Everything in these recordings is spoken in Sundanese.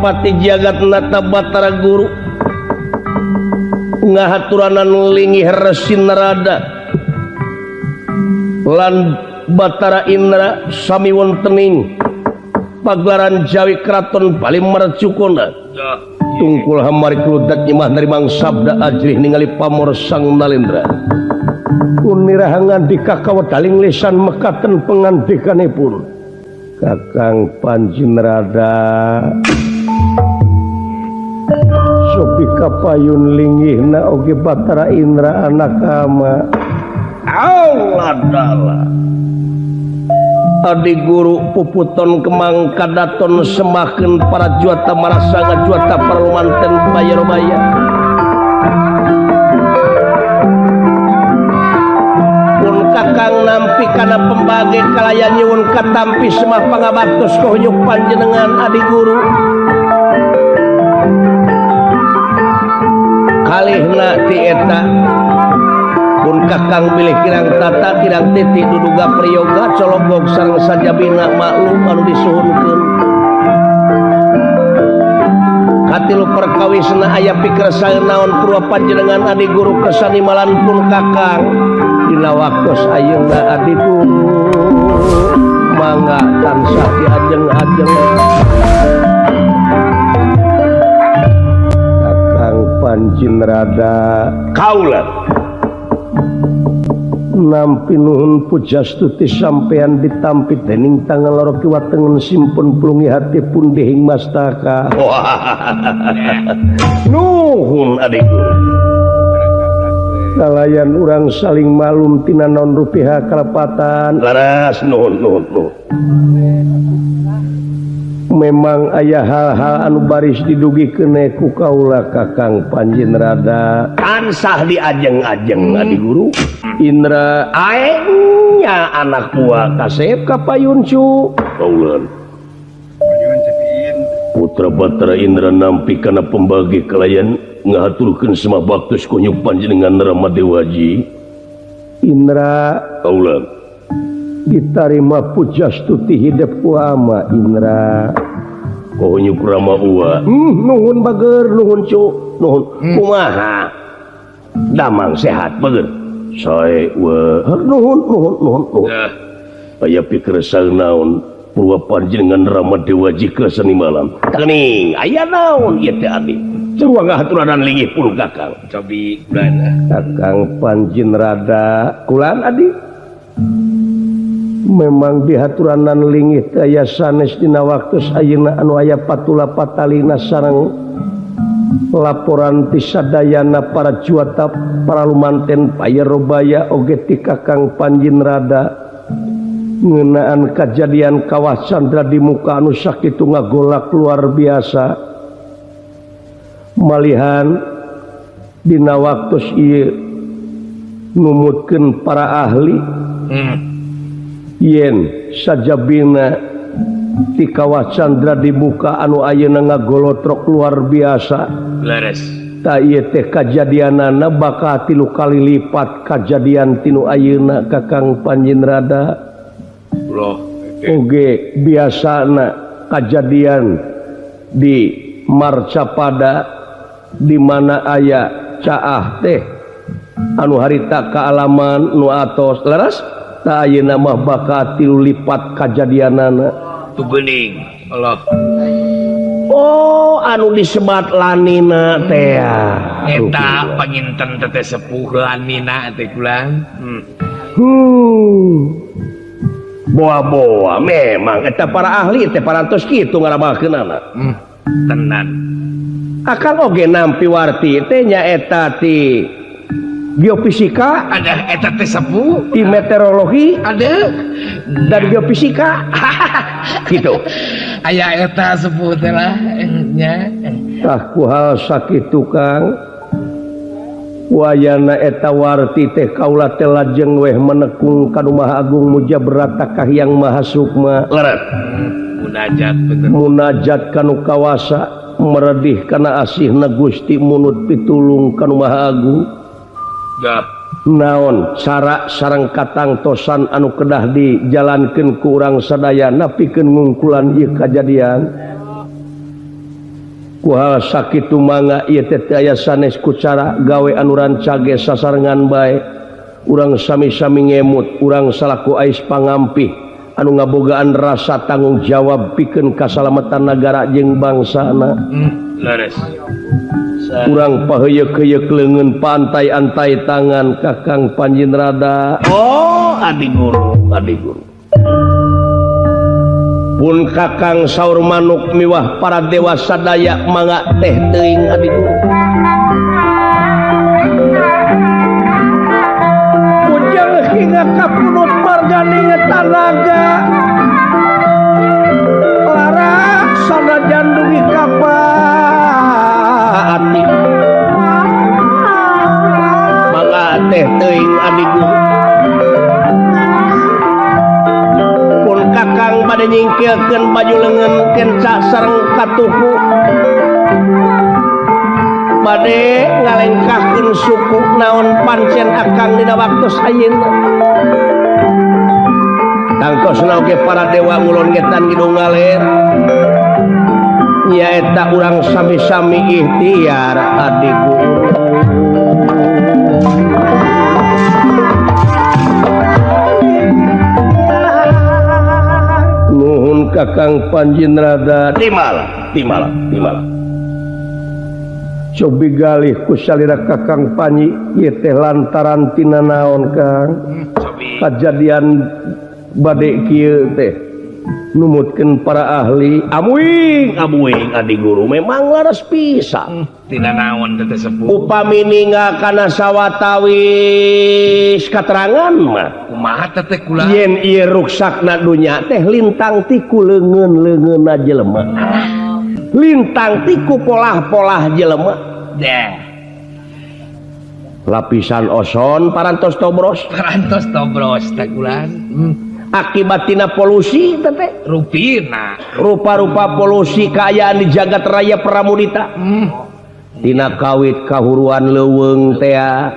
Adipati Jagatnata Batara Guru ngahaturanan linggih Resi Narada lan Batara Indra sami wontening pagelaran Jawi Kraton Bali Marcukona. Tungkul hamari kludak nyemah narimang sabda ajrih ningali pamor Sang Nalendra. Kunirahangan di kakawedaling lisan mekaten pengandikanipun. Kakang Panji Narada sopi kapayun linggihna oge Batara Indra anak ama. Allah dalah. Adi guru puputon kemang kadaton semakin para juata marasanga juata parlumanten bayarobaya. Pun kakang nampi kana pembage kalayan nyuwun katampi semah pangabaktos kohyuk panjenengan adi guru. Kalihna ti eta pun kakang bilih kirang tata kirang titik duduga priyoga cologog sareng sajabina maklum anu disuhunkeun. Katilu perkawisna aya pikersang naon purwa panjenengan adi guru kesanimalan pun kakang dina waktos ayeuna adi guru mangga tansah diajeng-ajeng. Kakang Panji Narada kaula nampi nuhun pujastuti sampeyan ditampi dening tangan loro kiwa tengen simpun pulungi hati pundihing mastaka. Nuhun adik guru. Kalayan urang saling malum tina naon rupiah kalepatan. Laras nuhun nuhun nuhun. Memang aya hal-hal anu baris didugikeun ku kaula Kakang Panji Narada. Tansah diajeng-ajeng adi guru. Indra aengnya anak buah kasep kapayun cu. Kaulan. Putra Batara Indra nampi kana pembagi kalayan ngahaturkeun semah baktos kunyuk panjenengan Rama Dewaji. Indra kaulan. Ditarima pujastuti hidep ku ama Indra. Kunyuk Rama uwa. Nuhun bager nuhun cu nuhun. Kumaha? Damang sehat bager. Sae we nuhun nuhun nuhun nuhun. Aya pikersang naon purwa panjenengan Rama Dewaji keseni malam. Kening aya naon ieu teh abdi. Sarua ngahaturanan linggih pun kakang. Cobi kulan. Kakang Panji Narada kulan adi. Memang dihaturanan linggih teh aya sanes dina waktos ayeuna anu aya patula patalina sareng laporan ti sadayana para juata para lumanten payarobaya oge ti Kakang Panji Narada ngeunaan kajadian kawah Candra di muka anu sakitu ngagolak luar biasa. Malihan dina waktos ieu numutkeun para ahli yen sajabina ti kawah Candra dibuka anu ayeuna ngagolotrok luar biasa. Leres. Ta ieu teh kajadianana bakal 3 kali lipat kajadian tinu ayeuna Kakang Panji Narada. Loh, oge biasana kajadian di Marcapada di mana aya caah teh anu harita kaalaman nu atos leres. Ta ayeuna mah bakal 3 lipat kajadianana. Tu geuning Allah. Oh, anu disebat lanina teh. Eta panginten teh sepuh lanina teh kulang. Boa-boa memang eta para ahli teh parantos kitu ngaramalkeunana. Tenan. Akang oge nampi warti teh nyaeta ti geofisika ada eta teh sepuh di meteorologi ada dan geofisika gitu aya eta sepuh teh lah nya tah ku hal sakitu Kang wayana eta warti teh kaula teh lajeng weh menekung ka Nu Maha Agung Mujabrata Kahhyang Maha Sukma. Leres. Munajat bener. Munajat kanu kawasa meredih kana asihna Gusti munut pitulung ka Nu Maha Agung. Naon cara sareng katangtosan anu kedah dijalankeun ku urang sadaya napikeun ngungkulan ieu kajadian. Ku hal sakitu mangga ieu teh teu aya sanes ku cara gawe anu rancage sasarengan bae. Urang sami-sami ngemut, urang salaku ais pangampih anu ngabogaan rasa tanggung jawab pikeun kasalamatan nagara jeung bangsana. Leres. Urang paheuyeuk-heuyeuk leungeun pantai-antai tangan Kakang Panjinrada. Oh, adi guru, adi guru. Pun Kakang saur manuk miwah para dewa sadaya mangga teh teuing adi guru. Ujang hingga kapunut margani tanaga. Lara sanajan dugi kapati. Mangga teh teuing adi guru. Kakang bade nyingkilkeun baju leungeun kenca sareng katuhu bade ngalengkahkeun suku naon pancen akang dina waktos ayeuna tangtosna oge para dewa ngulon ngetan ngidung ngaler nyaeta urang sami-sami ikhtiar adi guru. Nuhun Kakang Panjinrada. Timala, timala, timala. Cobi galih ku salira Kakang Panji ieu teh lantaran tina naon Kang? Kajadian bade kieu teh numutkeun para ahli. Amuing, amuing adi guru memang laras pisan. Tina naon teh sepuh? Upami ninggal kana sawatawis katerangan mah kumaha teh kula? Yen ieu ruksakna dunya teh lintang ti ku leungeun-leungeunna jelema. Lintang ti ku polah-polah jelema. Deh. Lapisan ozon parantos tobros. Parantos tobros teh kula. Akibat tina polusi teh rupina. Rupa-rupa polusi kaayaan di jagat raya Pramudita. Dina kawit kahuruan leuweung tea,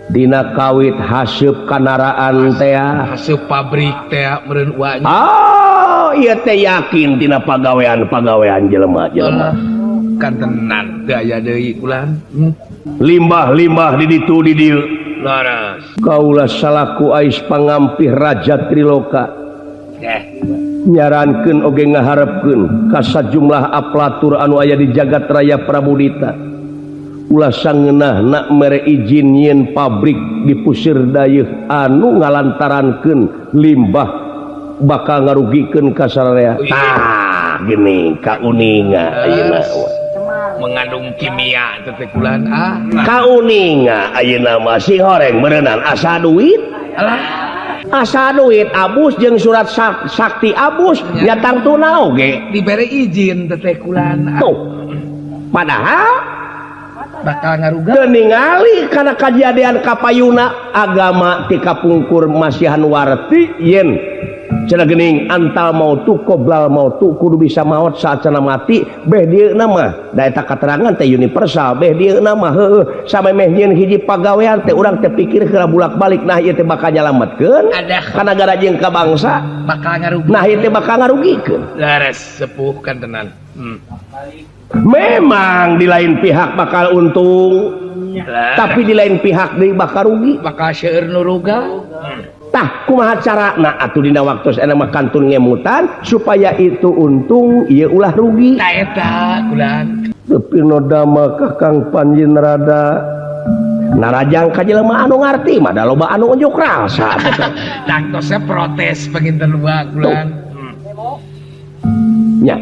dina kawit haseup kanaraan tea, haseup pabrik tea meureun uanya. Oh, ieu teh yakin tina pagawean-pagawean jelema-jelema. Kan tenan teu aya deui ulan. Limbah-limbah di ditu di dieu. Laras. Kaula salaku ais pangampih Raja Triloka. Nyarankeun oge ngaharepkeun ka sajumlah aplatur anu aya di jagat raya Pramudita. Ulah sangeunah nak mere izin yen pabrik di Pusir Dayeuh anu ngalantarankeun limbah bakal ngarugikeun ka sararea. Tah gini kauninga ayeuna mengandung kimia teh kulan ah. Kauninga ayeuna mah si horeng meureunan asa duit. Alah asa duit abus jeung surat sakti abus nya tangtuna oge dibere izin teh kulan. Tuh. Padahal bakal ngaruga teu ningali kana kajadian kapayuna agama ti kapungkur masihan warti yen cenah geuning antal mautu qoblal mautu kudu bisa maot saacana mati beh dieuna mah da eta katerangan teh universal beh dieuna mah heueuh samemeh nyieun hiji pagawean teh urang teh pikir heula bulak-balik nah ieu teh bakal nyalametkeun ka nagara jeung ka bangsa bakal ngarugi nah ieu teh bakal ngarugikeun lares sepuh kan tenan. Memang di lain pihak bakal untung, tapi di lain pihak deui bakal rugi, bakal seueur nu ruga. Tah kumaha carana atuh dina waktu enak mah kantun ngemutan supaya itu untung ieu ulah rugi. Tah eta kulan. Teu nodama Kakang Panjinrada. Narajang ka jelema anu ngarti mah da loba anu unjuk rasa. Tangtosna protes panginten dua kulan. Nya.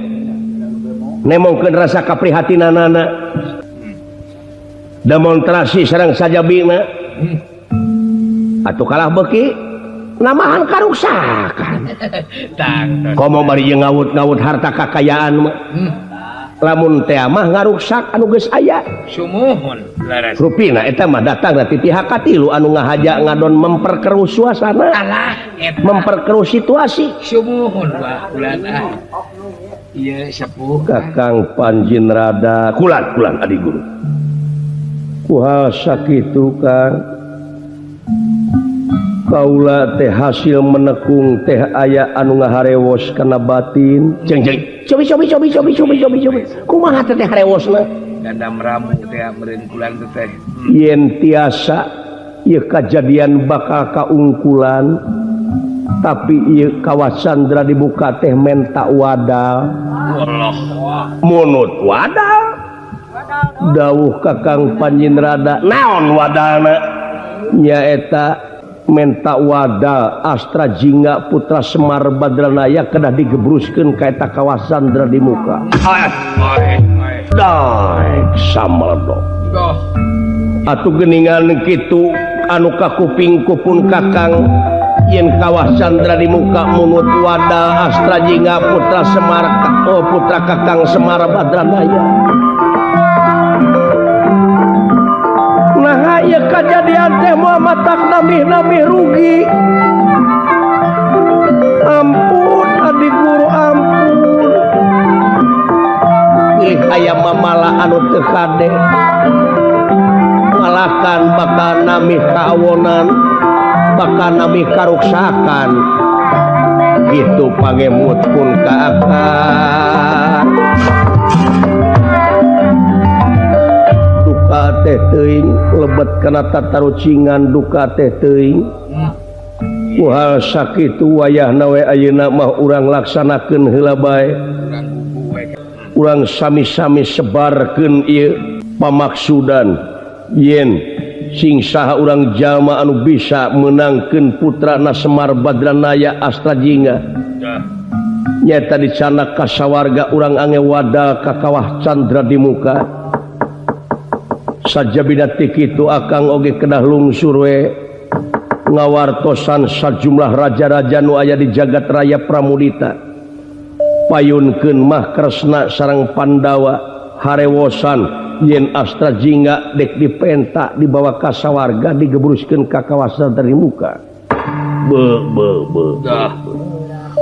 Nemongkeun rasa kaprihatinanana. Demonstrasi sareng sajabina. Atuh kalah beuki namahan karuksakan. Komo bari jeung ngawut-ngawut harta kakayaan mah. Lamun teh mah ngaruksak anu geus aya. Sumuhun laras. Rupina eta mah datang ti pihak katilu anu ngahaja ngadon memperkeruh suasana. Alah eta. Memperkeruh situasi. Sumuhun wah ulan ah. Iya sepuh. Kakang Panjinrada kulan kulan adi guru. Kuhal sakitu Kang. Kaula teh hasil menekung teh aya anu ngaharewos kana batin. Ceng ceng. Cobi cobi cobi cobi cobi cobi cobi. Kumaha teh harewosna? Gandam ramu teh meureun kulan teh. Yen tiasa ieu kajadian bakal kaungkulan tapi ieu Kawasandra dibuka teh menta wadal. Allah. Munut wadal. Dawuh Kakang Panjinrada naon wadalna? Nyaeta menta wadal Astra Jingga putra Semar Badranaya kedah digebruskeun ka eta Kawasandra di muka. Daek samaldok. Atuh geuningan kitu anu kakuping kupun Kakang yen Kawasandra di muka munut wadal Astra Jingga putra Semar putra Kakang Semar Badranaya. Nah ieu kajadian teh moal matak namih-namih rugi. Ampun adi guru ampun. Ih aya mamala anu teu kade. Malakan bakal namih kaawonan, bakal namih karuksakan. Gitu pangemut pun ka akar. Duka teh teuing lebet kana tatarucingan duka teh teuing. Ku hal sakitu wayahna we ayeuna mah urang laksanakeun heula bae. Urang sami-sami sebarkeun ieu pamaksudan yen sing saha urang jalma anu bisa meunangkeun putrana Semar Badranaya Astra Jingga. Nyata dicanak ka sawarga urang ange wadal ka Kawah Candra di muka. Sajabina ti kitu akang oge kedah lungsur we ngawartosan sajumlah raja-raja nu aya di jagat raya Pramudita. Payunkeun mah Kresna sareng Pandawa harewosan yen Astra Jingga dek dipenta dibawa ka sawarga digebruskeun ka kawasan dari muka. Be be be.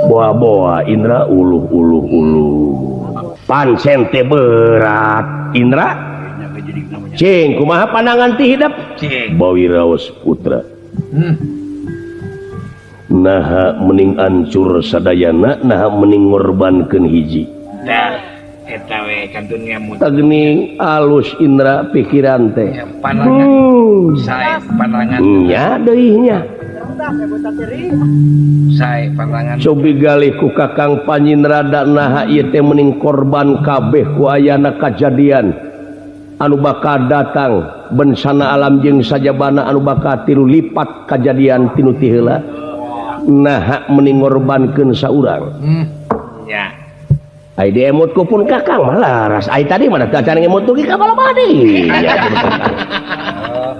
Boa-boa Indra uluh uluh uluh. Pancen teh berat Indra. Cing kumaha pandangan ti hidep? Bawi raos putra. Naha mending ancur sadayana, naha mending ngorbankeun hiji. Tah eta we kantun ngemut. Tah geuning alus Indra pikiran teh. Pandangan. Sae pandangan. Nya deui nya. Sae pandangan. Cobi galih ku Kakang Panjinrada naha ieu teh mending korban kabeh ku ayana kajadian anu bakal datang bencana alam jeung sajabana anu bakal tilu lipat kajadian tinu ti heula. Naha mending ngorbankeun saurang. Nya. Ai diemut ku pun Kakang mah laras. Ai tadi mana teu acan ngemut dugi ka balabadi.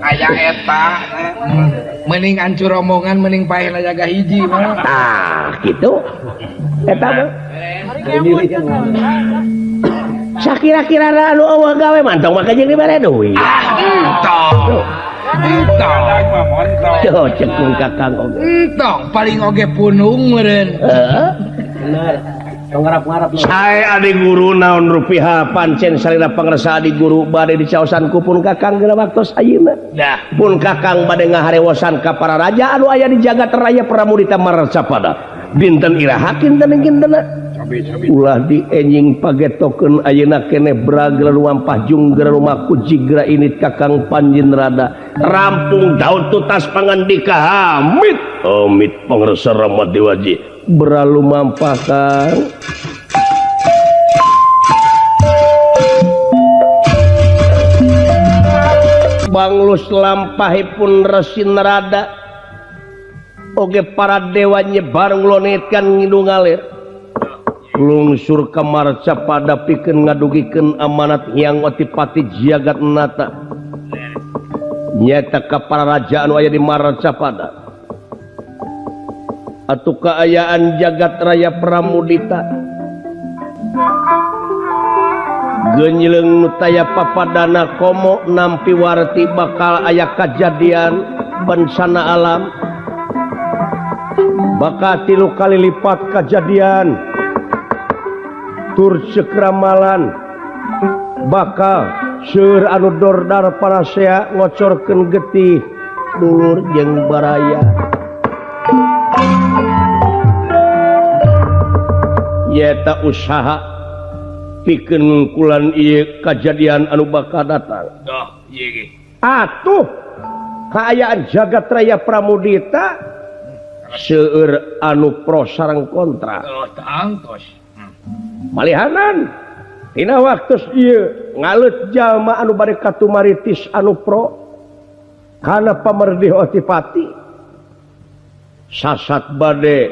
Aya eta mending ancur omongan mending paeh jaga hiji mah. Tah kitu. Eta mah. Sakira-kira anu eueuh gawe mantong mah jeung dibere duit. Entong. Entong. Tuh cek pun Kakang oge. Entong paling oge punung meureun. Heeh. Bener. Tong ngarap-ngarap. Sae adi guru naon rupiah pancen salira pangresa adi guru bade dicaosan ku pun Kakang geura waktos ayeuna. Dah. Pun Kakang bade ngaharewosan ka para raja anu aya di jagat raya Pramudita Marcapada. Dinten iraha kinten-kintenna. Ulah dienying pagetokeun ayeuna keneh bragel rumampah jungger rumaku jigra init Kakang Panjinrada rampung daun tutas pangandika amit amit pangresa Rama Dewaji beralu mampah Kang. Banglus lampahipun Resinrada oge para dewa nyebar nglonetkan ngidung ngalir lungsur ka Marcapada pikeun ngadugikeun amanat Hyang Otipati Jagat Nata nyata ka para raja anu aya di Marcapada atuh kaayaan jagat raya Pramudita genyleung nu taya papadana komo nampi warti bakal aya kajadian bencana alam bakal 3 kali lipat kajadian tur ceuk ramalan bakal seueur anu dordar parasea ngocorkeun getih dulur jeung baraya. Nyata usaha pikeun ngungkulan ieu kajadian anu bakal datang. Atuh kaayaan jagat raya Pramudita seueur anu pro sareng kontra. Malihanan dina waktu ieu ngaleut jalma anu bade katumaritis anu pro kana pamerdih Otipati sasat bade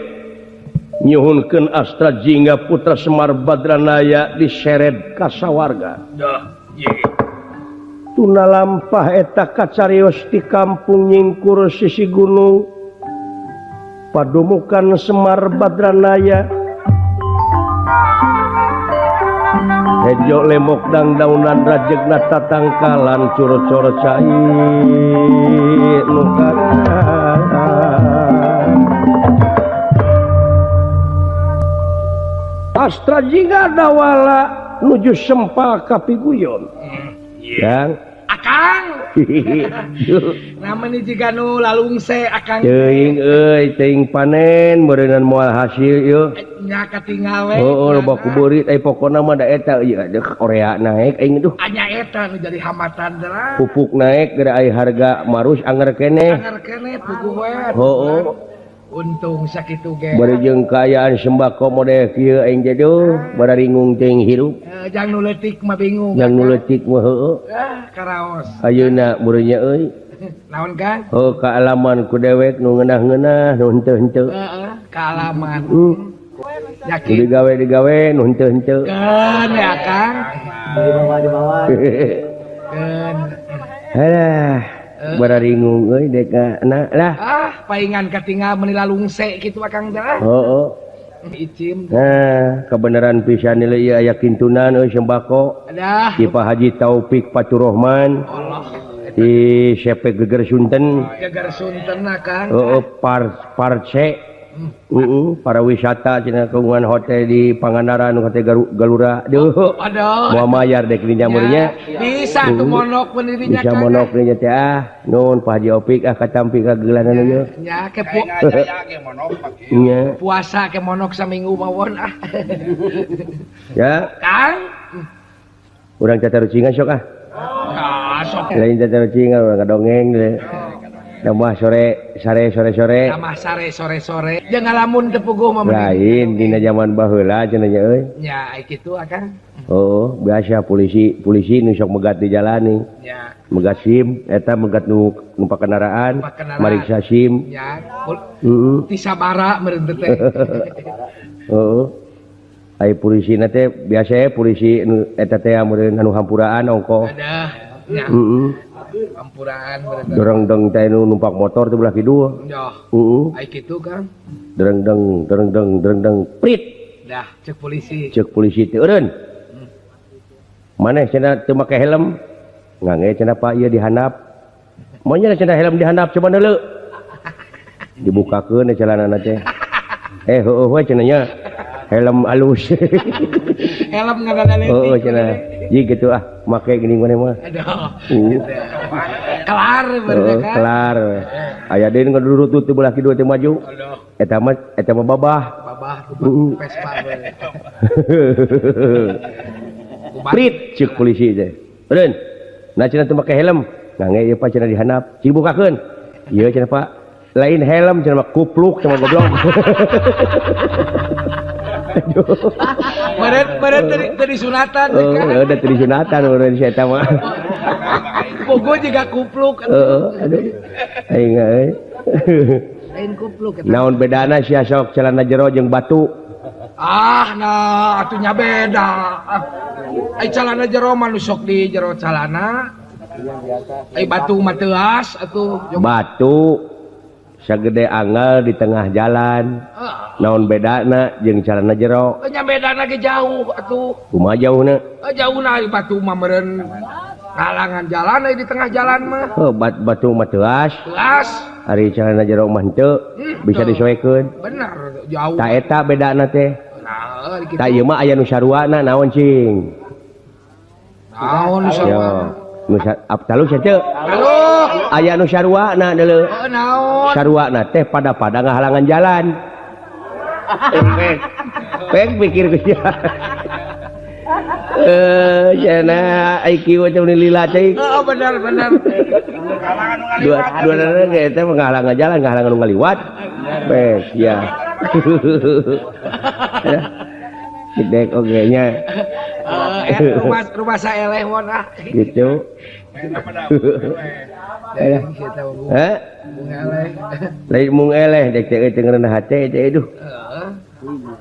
nyuhunkeun Astra Jingga putra Semar Badranaya diseret ka sawarga. Tuna lampah eta kacarios di kampung nyingkur sisi gunung padumukan Semar Badranaya hejo lemok dang daunan rajegna tatangkalan coro-coro cai nu Astra Jingga dawala nuju sempal kapiguyon. Yang akang. Namanya jiga nu lalungse akang. Teuing euy, teuing panen meureunnan moal hasil ieu. Nya katingal we. Heueuh loba kuberit ai pokona mah da eta ieu orea naek aing duh. Anya eta nu jadi hambatan deui. Pupuk naek geura ai harga marus anger keneh. Anger keneh puguh we. Heueuh. Untung sakitu ge. Bari jeung kaayaan sembako model kieu aing ge duh, bararingung teuing hirup. Jang nu leutik mah bingung. Jang nu leutik mah heueuh. Ah, karaos. Ayeuna meureunnya euy. Naon Kang? Oh, kaalaman ku dewek nu ngeunah-ngeunah nu henteu-henteu. Heeh, kaalaman. Yakin. Digawe-digawe nu henteu-henteu. Keun ya Kang. Dibawa dibawa. Keun. Halah. Bararingung euy dek na lah. Ah, paingan katingal meuni lalungse kitu Akang teh. Heeh. Icim. Nah, kebenaran pisan ieu aya kintunan euy sembako. Adah. Di Pak Haji Taufik Faturrahman. Allah. Di Sepe Geger Sunten. Geger Sunten Akang. Heeh, parce. Para wisata cenah kagungan hotel di Pangandaran hotel Galura. Duh. Aduh. Moal mayar dek dinya meureunnya. Bisa tuh monok meun dirinya Bisa monok dinya teh ah. Nuhun Pak Haji Opik ah katampi kageulanana ieu. Nya ke nya. Puasa ke monok saminggu mawon ah. Ya. Kang. Urang catarucingan sok ah. Ah, sok. Lain catarucingan urang kadongeng deui. Tambah sore sare sore sore. Tambah sare sore sore. Jeung ngalamun teu puguh mah. Lain dina zaman baheula cenah nya euy. Nya ai kitu akang. Oh, biasa polisi polisi nu sok megat di jalan nih. Nya. Megat SIM eta megat nu numpak kendaraan, mariksa SIM. Nya. Heeh. Ti sabara meureun teh. Heeh. Ai polisina teh biasa polisi nu eta teh meureun anu hampuraan ongkoh. Adah. Nya. Heeh. Hampuraan dereng-deng teh nu numpak motor teh belah kidul. Heeh. Ai kitu Kang. Dereng-deng dereng-deng dereng-deng prit. Dah cek polisi. Cek polisi teh eureun. Maneh cenah teu make helm. Ngange cenah Pak ieu dihandap. Moal cenah helm dihandap coba deuleu. Dibukakeun celanana teh. Heueuh we cenah nya. Helm alus. Helm ngadanana. Heueuh cenah. Ji gitu ah, make geuning maneh mah. Aduh. Kelar bener kan? Kelar. Aya deui ngadurutut teu belah kidul teu maju. Eta mah babah. Babah Vespa we. Prit ceuk polisi teh. Eureun. Nah cenah teu make helm. Ngange ieu Pak cenah dihandap. Cing bukakeun. Ieu cenah Pak. Lain helm cenah mah kupluk cenah goblok. Meureun teu disunatan teh kan. Heuh, da teu disunatan meureun si eta mah. Pogo juga kupluk. Heeh, aduh. Aing euy. Lain kupluk eta. Naon bedana sia sok celana jero jeung batu? Ah, nah atunya beda. Ai celana jero mah nu sok di jero celana. Ai batu mah teuas atuh. Batu sagede angel di tengah jalan. Naon bedana jeung celana jero? Nya bedana ge jauh atuh. Kumaha jauhna? Jauhna ai batu mah meureun halangan jalan ai di tengah jalan mah. Heuh, batu mah teuas. Teuas. Ari celana jero mah henteu, bisa disoekeun. Bener, jauh. Ta eta bedana teh. Nah, kitu. Ta ieu mah aya nu saruana naon cing? Naon nu saruana? Nu talus henteu? Talus. Aya nu sarua-na deuleu. Oh, naon? Sarua-na teh pada-pada ngahalangan jalan. Pek pikir ku sia. Cenah IQ teh meuni lila teh. Heeh, bener bener. Dua dua ge teh ngahalangan jalan, ngahalangan nu ngaliwat. Pek ya. Dek oge nya. Rumah saeleh won ah. Gitu. Heh? Lain mung eleh dek teh teu ngeunah hate teh aduh. Heeh.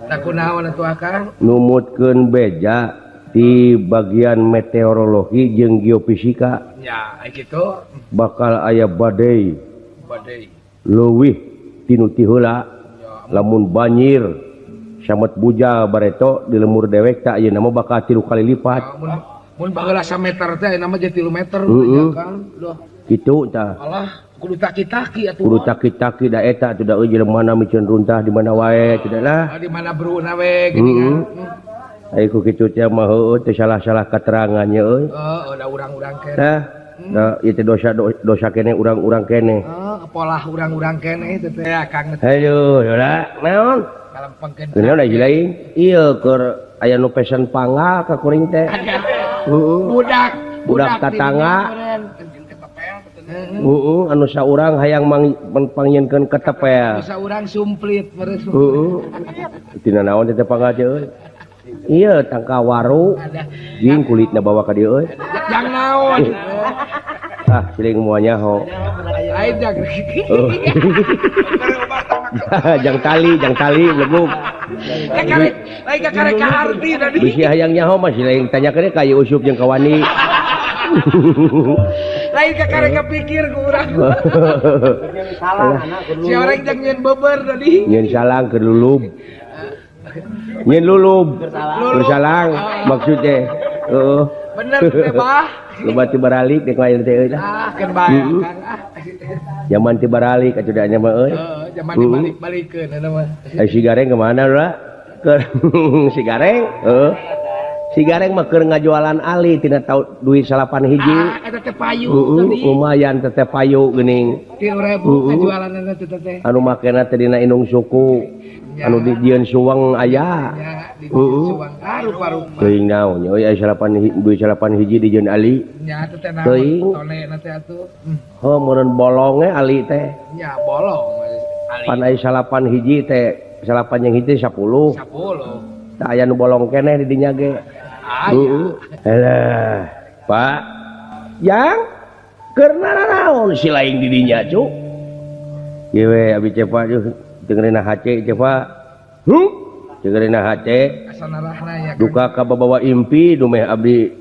Tah kunaon atuh Akang? Numutkeun beja di bagian meteorologi jeung geofisika. Ya, kitu. Bakal aya badai. Badai. Leuwih tinu ti heula. Lamun banjir samet bujal bareto di lemur dewek tak ayeuna mah bakal 3 kali lipat. Mun baheula sameter teh ayeuna mah jadi 3 meter heeh. Kang. Duh. Kitu tah. Alah, kudu taki-taki atuh. Kudu taki-taki da eta atuh da euy jelema mana miceun runtah di mana wae teu lah. Di mana bruna we geuningan. Ai ku kitu teh mah heueuh teu salah-salah katerangan nya euy. Heeh, da urang-urang keneh. Tah, da ieu teh dosa dosa keneh urang-urang keneh. Heeh, polah urang-urang keneh teh teh Kang. Aduh, lah naon? Kalempengkeun. Kunaon da lain? Ieu keur aya nu pesen panggal ka kuring teh. Heeh. Budak, budak tatangga. Heeh, anu saurang hayang mangpangnyieunkeun ketepel. Anu saurang sumplit meureun. Heeh. Tina naon teh panggal teh euy? Ieu tangka waru. Jeung kulitna bawa ka dieu euy. Jang naon? Ah, siling moal nyaho. Lain jang. Jang tali lebuk. Lain ka karek ka arti tadi. Bisi hayang nyaho mah siling tanyakeun ka ieu Usup jeung ka Wani. Lain ka karek kapikir ku urang. Si orang jang nyeun beber tadi. Nyeun salang keur lulub. Nyeun lulub. Keur salang maksud teh. Heeh. Bener teh bah. Loba ti baralik dek lain teh euy lah. Ah, keun bae Kang ah. Zaman ti baralik atuh da nya mah euy. Heeh, zaman dibalik-balikeun eta mah. Ai si Gareng kemana lah? Keur si Gareng, heeh. Si Gareng mah keur ngajualan ali tina tau duit 8 hiji. Ah, eta teh payu tadi. Lumayan teh payu geuning. 3.000 ngajualanna teh teh. Anu makena teh dina indung suku. Anu dijieun suweng aya. Heeh. Ah, rupa-rupa. Teuing naon nya euy aya 8 duit 8 hiji dijieun ali. Nya teh teh naon tone na teh atuh. Heuh meureun bolong ge ali teh. Nya bolong ali. Pan aya 8 hiji teh 8 jeung hiji 10. 10. Tah aya nu bolong keneh di dinya ge. Heeh. Alah, Pak. Yang keur naraon si lain di dinya, Cuk? Ieu we abi teh Pak dengerin HC teh Pak. Dengerin HC. Duka ka babawa impi dumeh abdi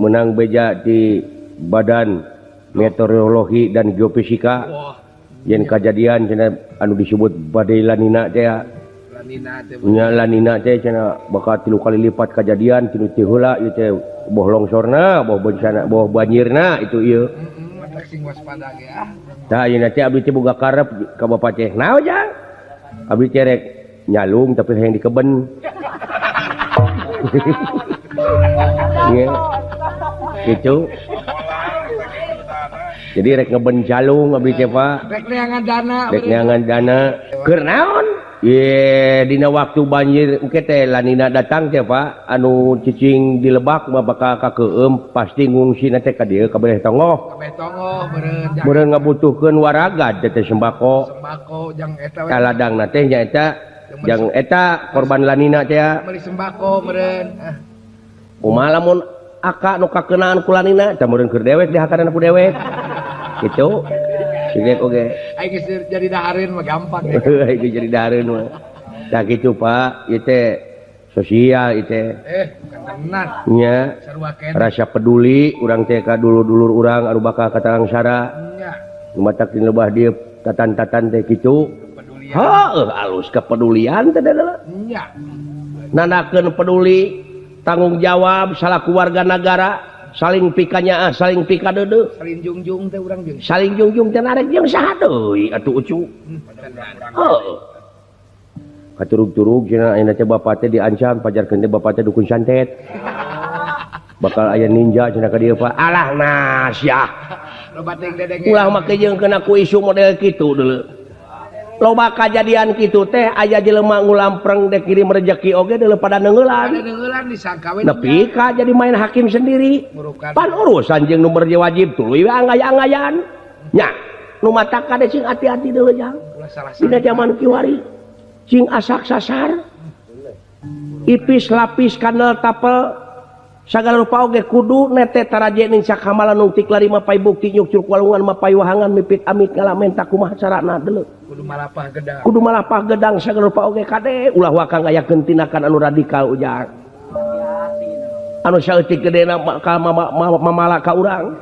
menang beja di Badan Meteorologi dan Geofisika. Yen kajadian cenah anu disebut badai lanina teh. Nya lanina teh cenah bakal 3 kali lipat kajadian tinu ti heula ieu teh boh longsorna, boh bencana, boh banjirna itu ieu. Heeh, sing waspada ge ah. Tah ayeuna teh abdi teh boga karep ka bapa teh. Naon jang? Abdi teh rek nyalung tapi hayang di keben. Nya. Gitu. Jadi rek ngeben calung abdi teh Pak. Rek neangan dana. Rek neangan dana. Keur naon? Ye, dina waktu banjir engke teh lanina datang teh Pak, anu cicing di lebak mah bakal kakeum pasti ngungsina teh ka dieu ka Beuh Tongoh. Ka Beuh Tongoh meureun. Meureun ngabutuhkeun waragad teh sembako. Sembako jang eta we. Kaladangna teh nya eta jang eta korban lanina teh. Meuli sembako meureun. Kumaha lamun aka nu kakeunaan ku lanina tah meureun keur dewek dihakanan ku dewek. Gitu. Sige oge. Ai geus jadi dahareun mah gampang ya. Ai geus jadi dahareun mah. Tah kitu Pak, ieu teh sosial ieu teh. Tenan. Nya. Rasa peduli urang teh ka dulur-dulur urang anu bakal katalangsara. Nya. Nu matak di lebah dieu tatan-tatan teh kitu. Heuh, alus kepedulian teh adalah. Nya. Nandakeun peduli, tanggung jawab salaku warga nagara. Saling pikanya saling pika deudeuh. Saling jungjung teh urang jeung. Saling jungjung teh narek jeung saha deui atuh ucu. Heuh. Katurug-turug cenah ayeuna teh bapa teh diancam pajarkeun teh bapa teh dukun santet. Bakal aya ninja cenah ka dieu Pak. Alah nasyah. Ulah make jeung kena ku isu model kitu deuleu. Loba kajadian kitu teh aya jelema ngulampreng dek kirim rejeki oge deuleu pada neungeulan. Nepi ka jadi main hakim sendiri. Pan urusan jeung nu wajib tuluy we angaya-angayan. Nya, nu matak kade sing hati-hati deuleu jang. Dina jaman kiwari cing asak sasar. Ipis lapis kanel tapel sagala rupa oge kudu nete taraje ning sakamala nungtik lari mapai bukti nyukcur walungan mapai wahangan mipit amit ngalamen takumaha carana deuleu. Kudu malapah gedang. Kudu malapah gedang sagala rupa oge kade ulah wakang ngayakeun tindakan anu radikal ujang. Anu saeutik gedena ka mamala ka urang.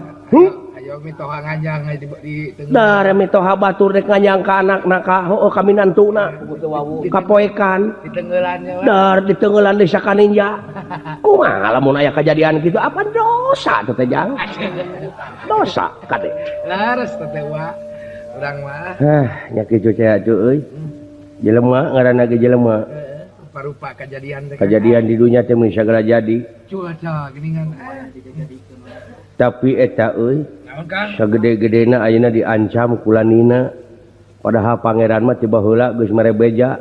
Ayo mitoha nganyang di tengah. Dar mitoha batur rek nganyang ka anakna ka heueuh kaminantuna. Kapoekan ditenggelannya. Dar ditenggelan di sakaninja. Kumaha lamun aya kajadian kitu apa dosa teh jang? Dosa kade. Laras teh wa urang mah. Nya kitu teh atuh euy. Jelema ngaranna ge jelema. Rupa-rupa kajadian teh. Kajadian di dunya teh mun sagala jadi. Cuaca geuningan. Tapi eta euy sagede-gedena ayeuna diancam ku lanina. Padahal pangeran mah ti baheula geus mere beja.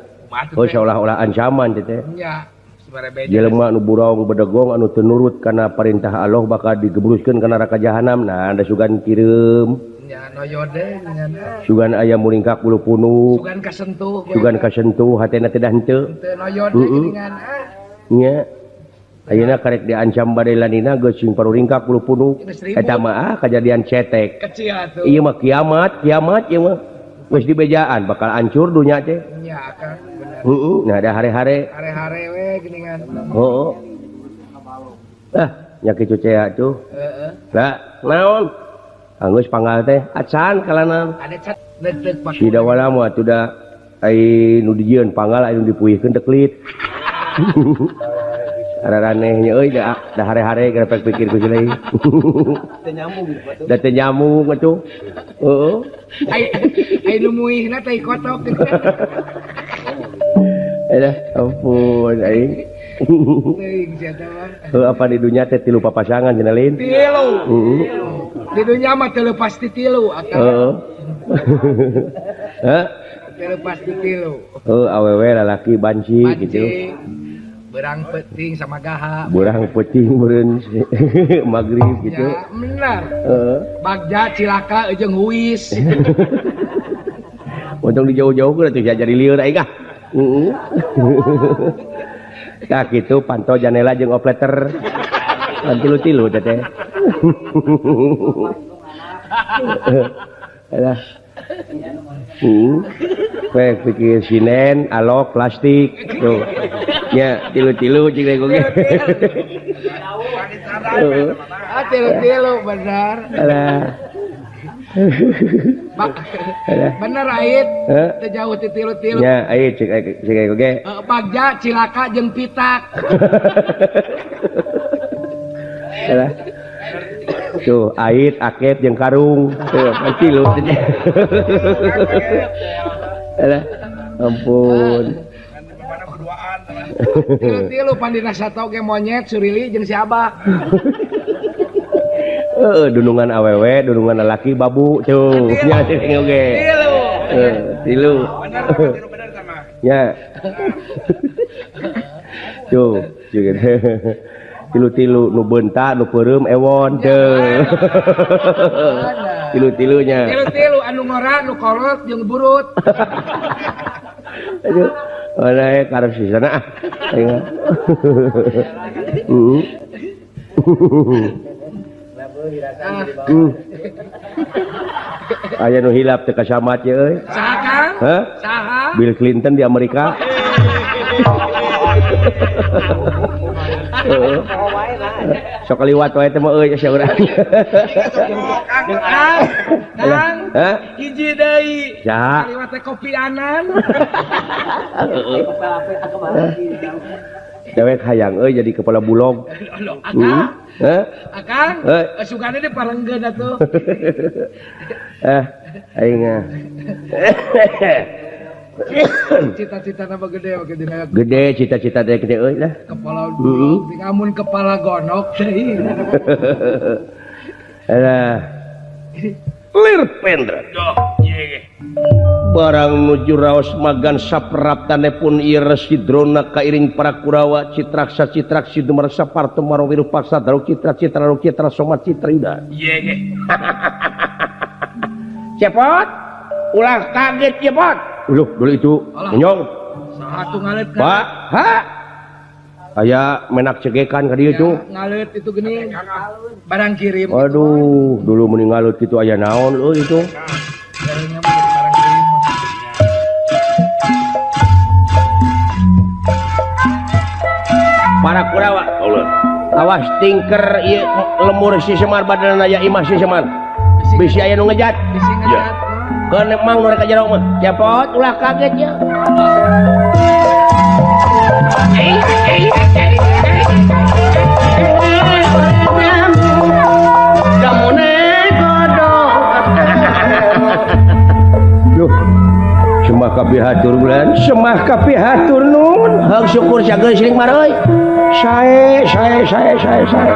Oh seolah-olah ancaman teh. Nya, mere beja. Jelema nu burong bedegong anu teu nurut kana perintah Allah bakal digebruskeun kana neraka jahanam. Nah, da sugan kireum. Nya noyode geuningan. Sugan aya muringkak bulu punuk. Sugan kasentuh. Sugan kasentuh hatena teh dah henteu. Teu noyode geuningan. Nya. Ayeuna karek diancam bade lanina geus sing paruringkak bulu punuk. Eta mah kajadian cetek. Kecil atuh. Ieu mah kiamat, kiamat ieu mah. Geus dibejaan bakal hancur dunya teh. Nya Kang, bener. Heeh, nah ada hare-hare. Hare-hare we geuningan. Heeh. Ah, nya kitu teh atuh. Heeh. Lah, naon? Anggeus panggal teh acan kalanan. Ada cat letek pak. Si dawala mah atuh da ai nu dijieun panggal anu dipuyihkeun teh kelit. Araraneh nya euy da hare-hare garepek pikir ku silai. Teu nyambung atuh. Da teu nyambung atuh. Heeh. Ai nu muihna teh kotok. Alah, ampun aing. Teuing sia teh mah. Heuh apa di dunya teh tilu papasangan cenah lain? Tilu. Heeh. Di dunya mah teu leupas ti tilu akang. Heeh. Heh? Teu leupas ti tilu. Heuh awewe lalaki banci gitu. Berang peting sama gaha. Berang peting meureun magrib gitu. Ya, bener. Heeh. Bagja cilaka jeung huis. Untung di jauh-jauh atuh jadi lieur aing ah. Heeh. Tah kitu pantau janela jeung opleter. Lan tilu-tilu teh teh. Alah. Pek pikir sinen, alok, plastik tuh. Ya, tilu-tilu jeung oge. Ah, tilu-tilu bener. Alah. Bener ait. Teu jauh ti tilu-tilu. Ya, ait cek cek oge. Bagja cilaka jeung pitak. Alah. Tuh, ait, akep jeung karung. Tuh, tilu. Alah, ampun. Tilu-tilu pandina sato ge monyet surili jeung si Abah. Heeh, dunungan awewe, dunungan lalaki babu tuh. Nya cing oge. Tilu. Tilu. Bener sama. Ya. Tuh, juga. Tilu-tilu nu beunta, nu peureum ewon teu. Tilu-tilunya. Tilu-tilu anu ngora, nu kolot jeung burut. Aduh. Oleh karep sisana ah. Aya nu hilap teu kasamat ye euy. Saha Kang? Hah? Saha? Bill Clinton di Amerika. Heeh. Sok kaliwat wae teh mah euy sia urang. Kang, hah? Hiji deui. Saha? Kaliwat teh kopi anan. Dewek hayang euy jadi kepala bulog. Akang. Hah? Akang, sugane diparenggeun atuh. Aing ah. Cita-cita nama gede oke dina. Gede cita-cita teh gede euy lah. Kepala bulog, amun kepala gonok teh. Alah. Lir Pendra. Barang nuju raos magan sapraptanepun ieu Resi Drona kairing para Kurawa Citraksa Citraksi dumarsa Parto Maro Wirupaksa Daru Citra Citra Daru Citra Soma Citra Yuda. Cepot ulah kaget cepot. Uluh dulu itu nyong. Satu ngalet kan. Pak, ha? Aya menak cegekan ka dieu itu. Ngalet itu geuning. Barang kirim. Aduh, dulu mending ngalet kitu aya naon euy itu. Barang kirim. Para Kurawa, awas tingker ieu lemur si Semar badanna aya imah si Semar. Bisi aya nu ngejat. Bisi ngejat. Keun mang nu rek ka jero mah. Cepot ulah kaget nya. Duh, semah kapihatur bulan, semah kapihatur nun. Hak syukur cageun siling mar euy. Sae sae sae sae sae.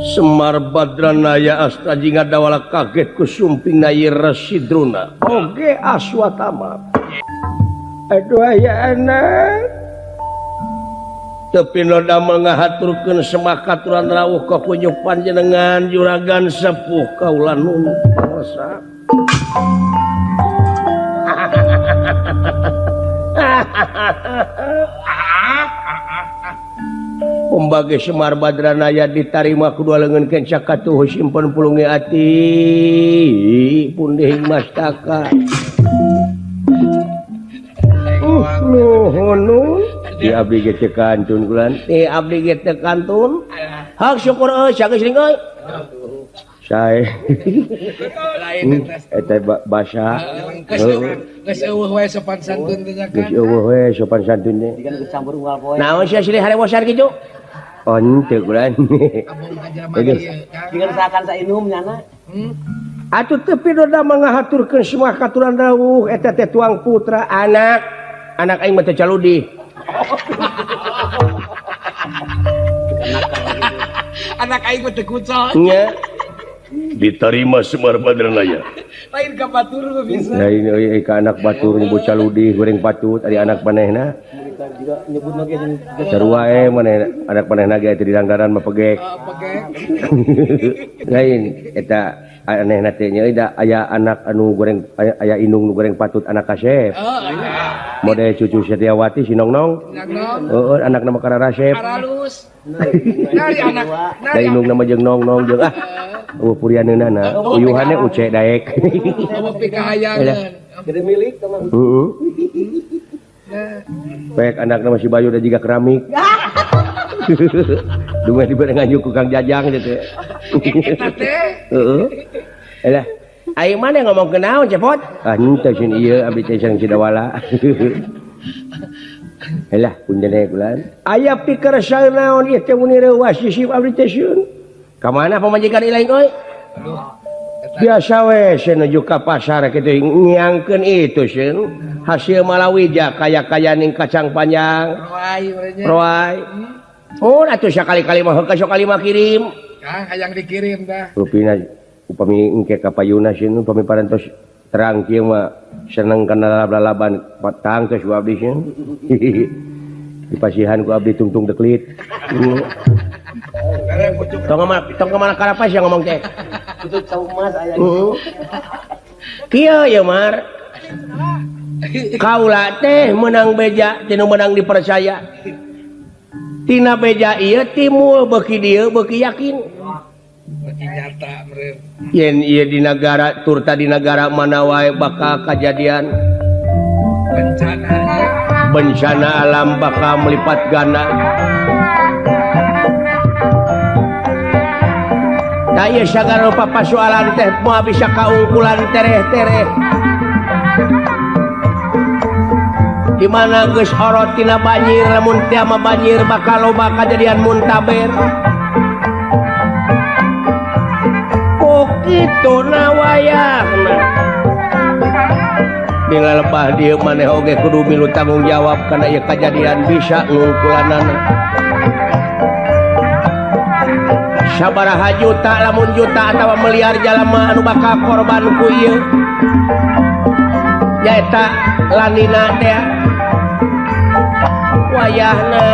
Semar Badranaya asta jingga dawala kaget ku sumping na Resi Drona oge Aswatama. Aduh aya anak tepi nu damel ngahaturkeun semah katuran rawuh ka kunjuk panjenengan juragan sepuh kaula nun pangresa. Pembagi Semar Badranaya ditarima kedua lengan kenca katuhu simpen pulungi ati pundih mastaka. Nuhun nun di abdi ge teu kantun kulan. Di abdi ge teu kantun. Hak syukur euy sageus ring euy. Sae. Lain eta basa. Geus eueuh we sopan santun teh nya kan. Geus eueuh we sopan santun teh. Naon sia silih harewosan kitu? Oh henteu kulan. Abong ka jelema ieu. Digeursakan sainum nyana. Atuh teu pidoda mangahaturkeun semua katuran rawuh eta teh tuang putra anak. Anak aing mah teu caludi. Anak aing mah teu kucel. Nya. Diterima Semar Badranaya. Lain ka batur mah bisa. Lain euy ka anak batur nyebut caludi goreng patut ari anak manehna. Sarua we manehna anak manehna ge teu dilanggaran mah pegek. Pegek. Lain eta anehna teh nya da aya anak anu goreng aya indung nu goreng patut anak kasep. Model cucu Setiawati si Nongnong. Heeh anak nama Karara Rasep. Aralus. Nari anak. Da indung nama jeung Nongnong jeung ah. Eueuh purianeunana, uyuhanna uce daek. Eueuh pikahayangeun. Gede milik teh mah. Heeh. Pek anakna masih Bayu da jiga keramik. Dumeh dibere nganjuk ku Kang Jajang teh. Eta teh. Heeh. Elah, aing mana ngomong naon cepot? Ah henteu sieun ieu abdi teh sareng Cidawala. Elah punten kulan. Aya pikir saeur naon ieu teh muni reuwas sisip abdi teh sieun. Ka mana pamajikan ilaing euy? Biasa we sieun nuju ka pasar kitu ngiangkeun itu sieun. Hasil malawija kaya-kaya ning kacang panjang. Roai. Oh atuh sakali-kali mah heuh sakali mah kirim. Kang hayang dikirim tah. Rupina upami engke ka payuna sieun upami parantos terang kieu mah seneng kana lalaban patang geus ku abdi sieun. Dipasihan ku abdi tungtung deklit. Tong ka mana karapas yang ngomong teh. Tutut saumas aya. Kieu ye Mar. Kaula teh meunang beja tinu meunang dipercaya. Tina beja ieu timul beuki dieu beuki yakin. Beuki nyata meureun. Yen ieu di nagara turta di nagara mana wae bakal kajadian bencana. Bencana alam bakal melipat ganda. Da ieu sagala rupa pasualan teh moal bisa kaungkulan tereh-tereh. Di mana geus orot tina banjir lamun teu mah banjir bakal loba kajadian muntaber. Kituna wayahna bila lebah dieu maneh oge kudu milu tanggung jawab kana ieu kajadian bisa ngungkulanana. Sabaraha juta lamun juta atawa miliar jalma anu bakal korban ku ieu nyaeta lanina teh wayahna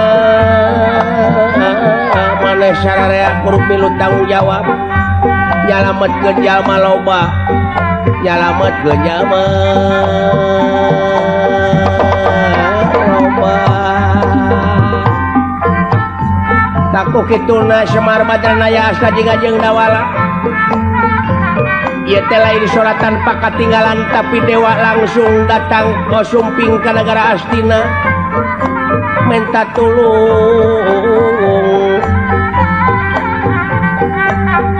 maneh sararea kudu milu tanggung jawab nyalametkeun jalma loba nyalametkeun jalma loba. Taku kituna Semar Badranaya Asta Jingga jeung Dawala ieu teh lain soratan pakatinggalan tapi dewa langsung datang ke sumping ka nagara Astina minta tulung.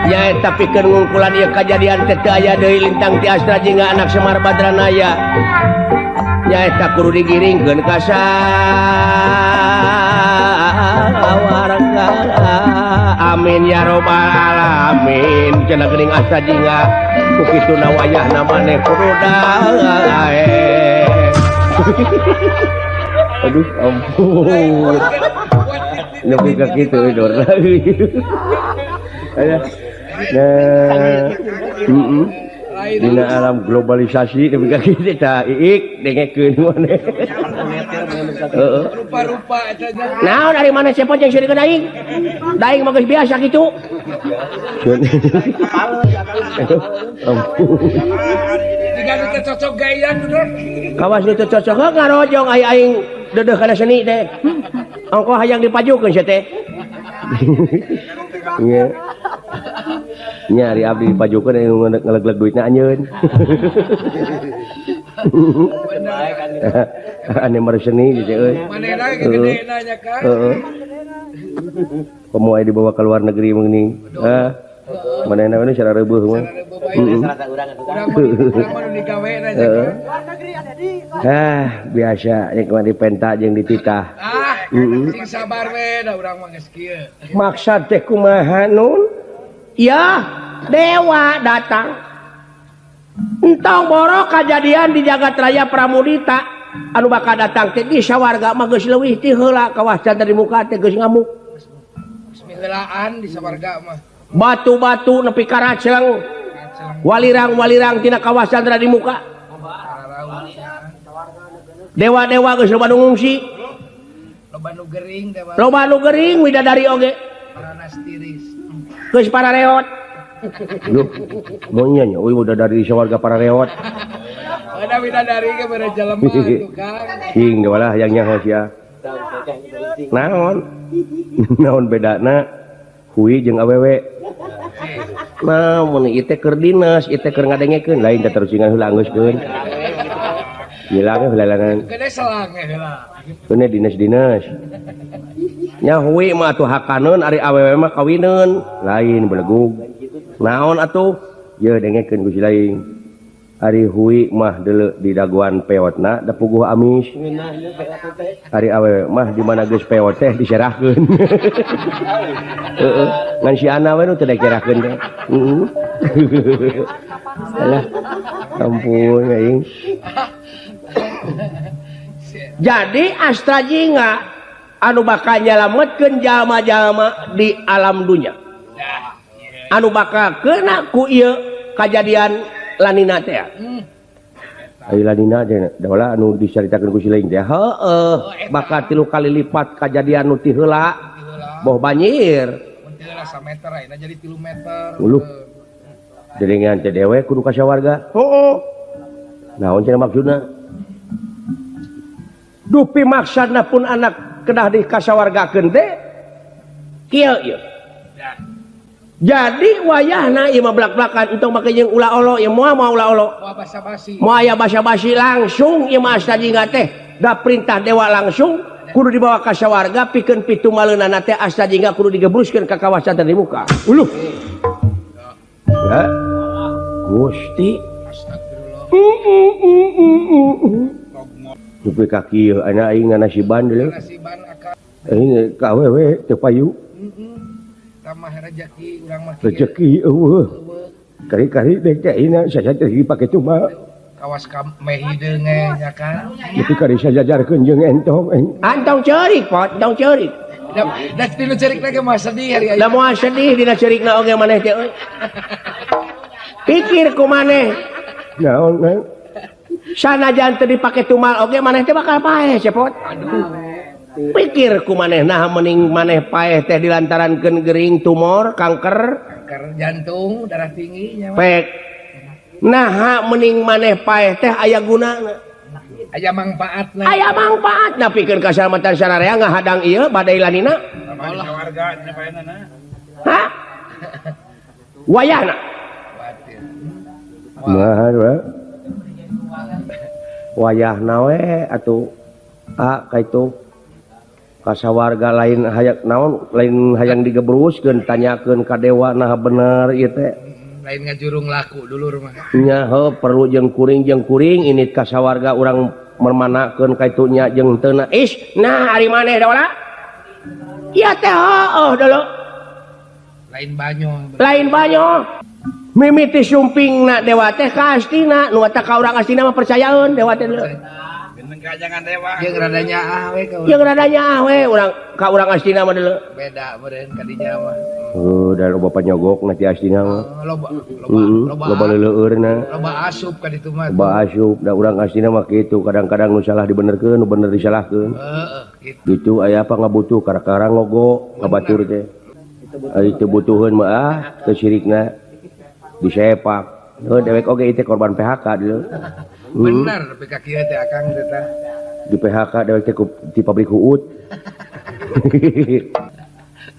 Ya tapi keur ngungkulan ieu kajadian teh teu aya deui lintang ti Astra Jingga anak Semar Badranaya nyaeta kudu digiringkeun ka sawarga. Amin ya robbal alamin. Cenah geuning Astra Jingga ku kituna wayahna maneh kudu dae. Aduh ampun. Nepi ka kitu dor. Aya. Nah, dina alam globalisasi nepi ka kitu tah iik dengekeun maneh. Heeh. Rupa-rupa eta nya. Naon ari maneh cepot jeung sirikeun aing? Daing mah geus biasa kitu. Jika nu teu cocok gaya nu teh. Kawas nu teu cocok ngarojong ai aing dedeuh kana seni teh. Ongkoh hayang dipajukeun sia teh. Nya. Nya ari abdi dipajukeun anu ngelegleg duitna anjeun. Ane mar seni gitu euy. Manehna gegedena nya Kang. Heeh. Komo aya dibawa ke luar negeri meuning. Hah. Manehna we cara reubuh mah. Heeh. Urang mah digawena nya Kang. Ah, biasa jeung kumaha dipenta jeung dititah. Ah, sing sabar we da urang mah geus kieu. Maksad teh kumaha nun? Ya, dewa datang. Entong borok kajadian di jagat raya Pramudita anu bakal datang teh di sawarga mah geus leuwih ti heula kawas candra di muka teh geus ngamuk. Bismillaan di sawarga mah. Batu-batu nepi ka raceleng. Walirang-walirang tina kawas candra di muka. Dewa-dewa geus loba nu ngungsi. Loba nu gering dewa. Loba nu gering widadari oge. Paranas tiris. Geus parareot. Loh, monya nya euy widadari sawarga parareot. Ada widadari ge bere jelema atuh Kang. Cing walah yang nyaho sia. Naon? Naon bedana hui jeung awewe? Nah, mun ieu teh keur dinas, ieu teh keur ngadengekeun, lain teh terusingan heula anggeuskeun. Hilang heula. Gede selang heula. Keun dinas-dinas. Nya hui mah atuh hakaneun ari awewe mah kawineun, lain belegug. Naon atuh? Yeuh dengekeun ku si lain. Ari hui mah deuleu di daguan peotna da puguh amis. Ari awewe mah di mana geus peot teh diserahkeun. Heeh, ngan si Ana we nu teu diserahkeun teh. Heeh. Alah, ampun aing. Jadi Astra Jingga anu bakal nyalametkeun jalma-jalma di alam dunya. Anu bakal kena ku ieu kajadian lanina teh. Ai lanina teh da anu dicaritakeun ku si lain teh. Heueuh, bakal 3 kali lipat kajadian nu ti heula. Boh banjir. Mun teu heula sameter ayeuna jadi 3 meter. Uluh. Dedengean teh dewe kudu ka sawarga. Heueuh. Naon cenah maksudna? Dupi maksudna pun anak kedah dikasawargakeun teh kieu ieu. Jadi wayahna ieu mah blak-blakan entong make jeung ulah olo ieu moal moal ulah olo. Moal basa-basi. Moal aya basa-basi langsung ieu mah Asta Jingga teh da perintah dewa langsung kudu dibawa ka sawarga pikeun pitumaleunana teh Asta Jingga kudu digebruskeun ka kawasan teh di muka. Uluh. Ya. Gusti. Astagfirullah. Dupi ka kieu ana aing nganasiban deuleu. Nasiban akal. Aing ka awewe teu payu. Heeh. Tambah rezeki urang mah. Rezeki eueuh. Kari-kari deh teh ina saya teh dipake tumal. Kawas ka meh hideung nya kan. Tapi kari sajajarkeun jeung entong. Antong ceurik pot, entong ceurik. Da dina ceurik lagi mah sedih hari Da moal sedih dina ceurikna oge maneh teh euy. Pikir ku maneh. Naon naon. Sanajan teu dipake tumal oge maneh teh bakal paeh cepot. Aduh. Pikir ku maneh nah mending maneh paeh teh dilantarankeun gering tumor, kanker, kanker jantung, darah tinggi nya. Pek. Nah mending maneh paeh teh aya gunana. Aya mangpaatna. Aya mangpaatna pikeun kasalamatan sararea ngahadang ieu badai lanina. Warga nya paehna. Hah? Wayahna. Nah, wayahna we atuh ah kaitu kasawarga lain hayang naon lain hayang digebruskeun tanyakeun ka dewa nah bener ieu teh lain ngajurung laku dulur mah nya heuh perlu jeung kuring ini kasawarga urang mermanakeun kaitu nya jeung teu na is nah ari maneh da ieu teh heueuh dulu lain banyo mimiti sumpingna dewa teh ka Astina nu teh ka urang Astina mah percayaeun dewa teh dulu jangan dewa jeung rada nyaah we ka jeung rada nyaah we urang ka urang Astina mah deuleu beda meureun ka dinya mah heuh da loba panyogok na ti Astina mah loba loba loba leuleurna loba asup ka ditu mah loba asup da urang Astina mah kitu kadang-kadang nu salah dibenerkeun nu bener disalahkeun heeh kitu kitu aya apa ngabutuh kara-kara ngogo ka batur teh ari teu butuheun mah ah teu sirikna disepak heuh dewek oge ieu teh korban PHK deuleu. Bener tapi ka kieu teh akang teh tah. Di PHK dewek teh di pabrik huut.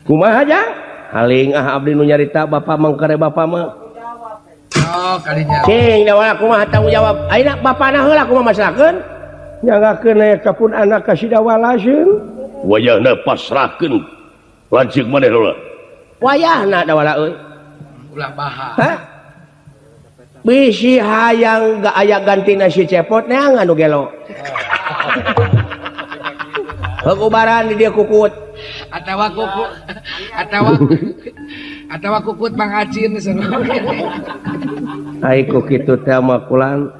Kumaha jang? Haling ah abdi nu nyarita bapak mangkare bapak mah. Oh kadinya. Cing da kumaha tanggung jawab. Ayeuna bapana heula kumaha masalahkeun? Nyangakeun aya ka pun anak ka Sidawala seun. Wayahna pasrahkeun lanceuk maneh heula. Wayahna dawala euy. Ulah baha. Hah? Bisi hayang gak aya gantina si Cepot neangan nu gelo. Heukubaran di dia kukut. Atawa kukut. Atawa kukut Mang Acin Ai ku kitu teh mah kulan.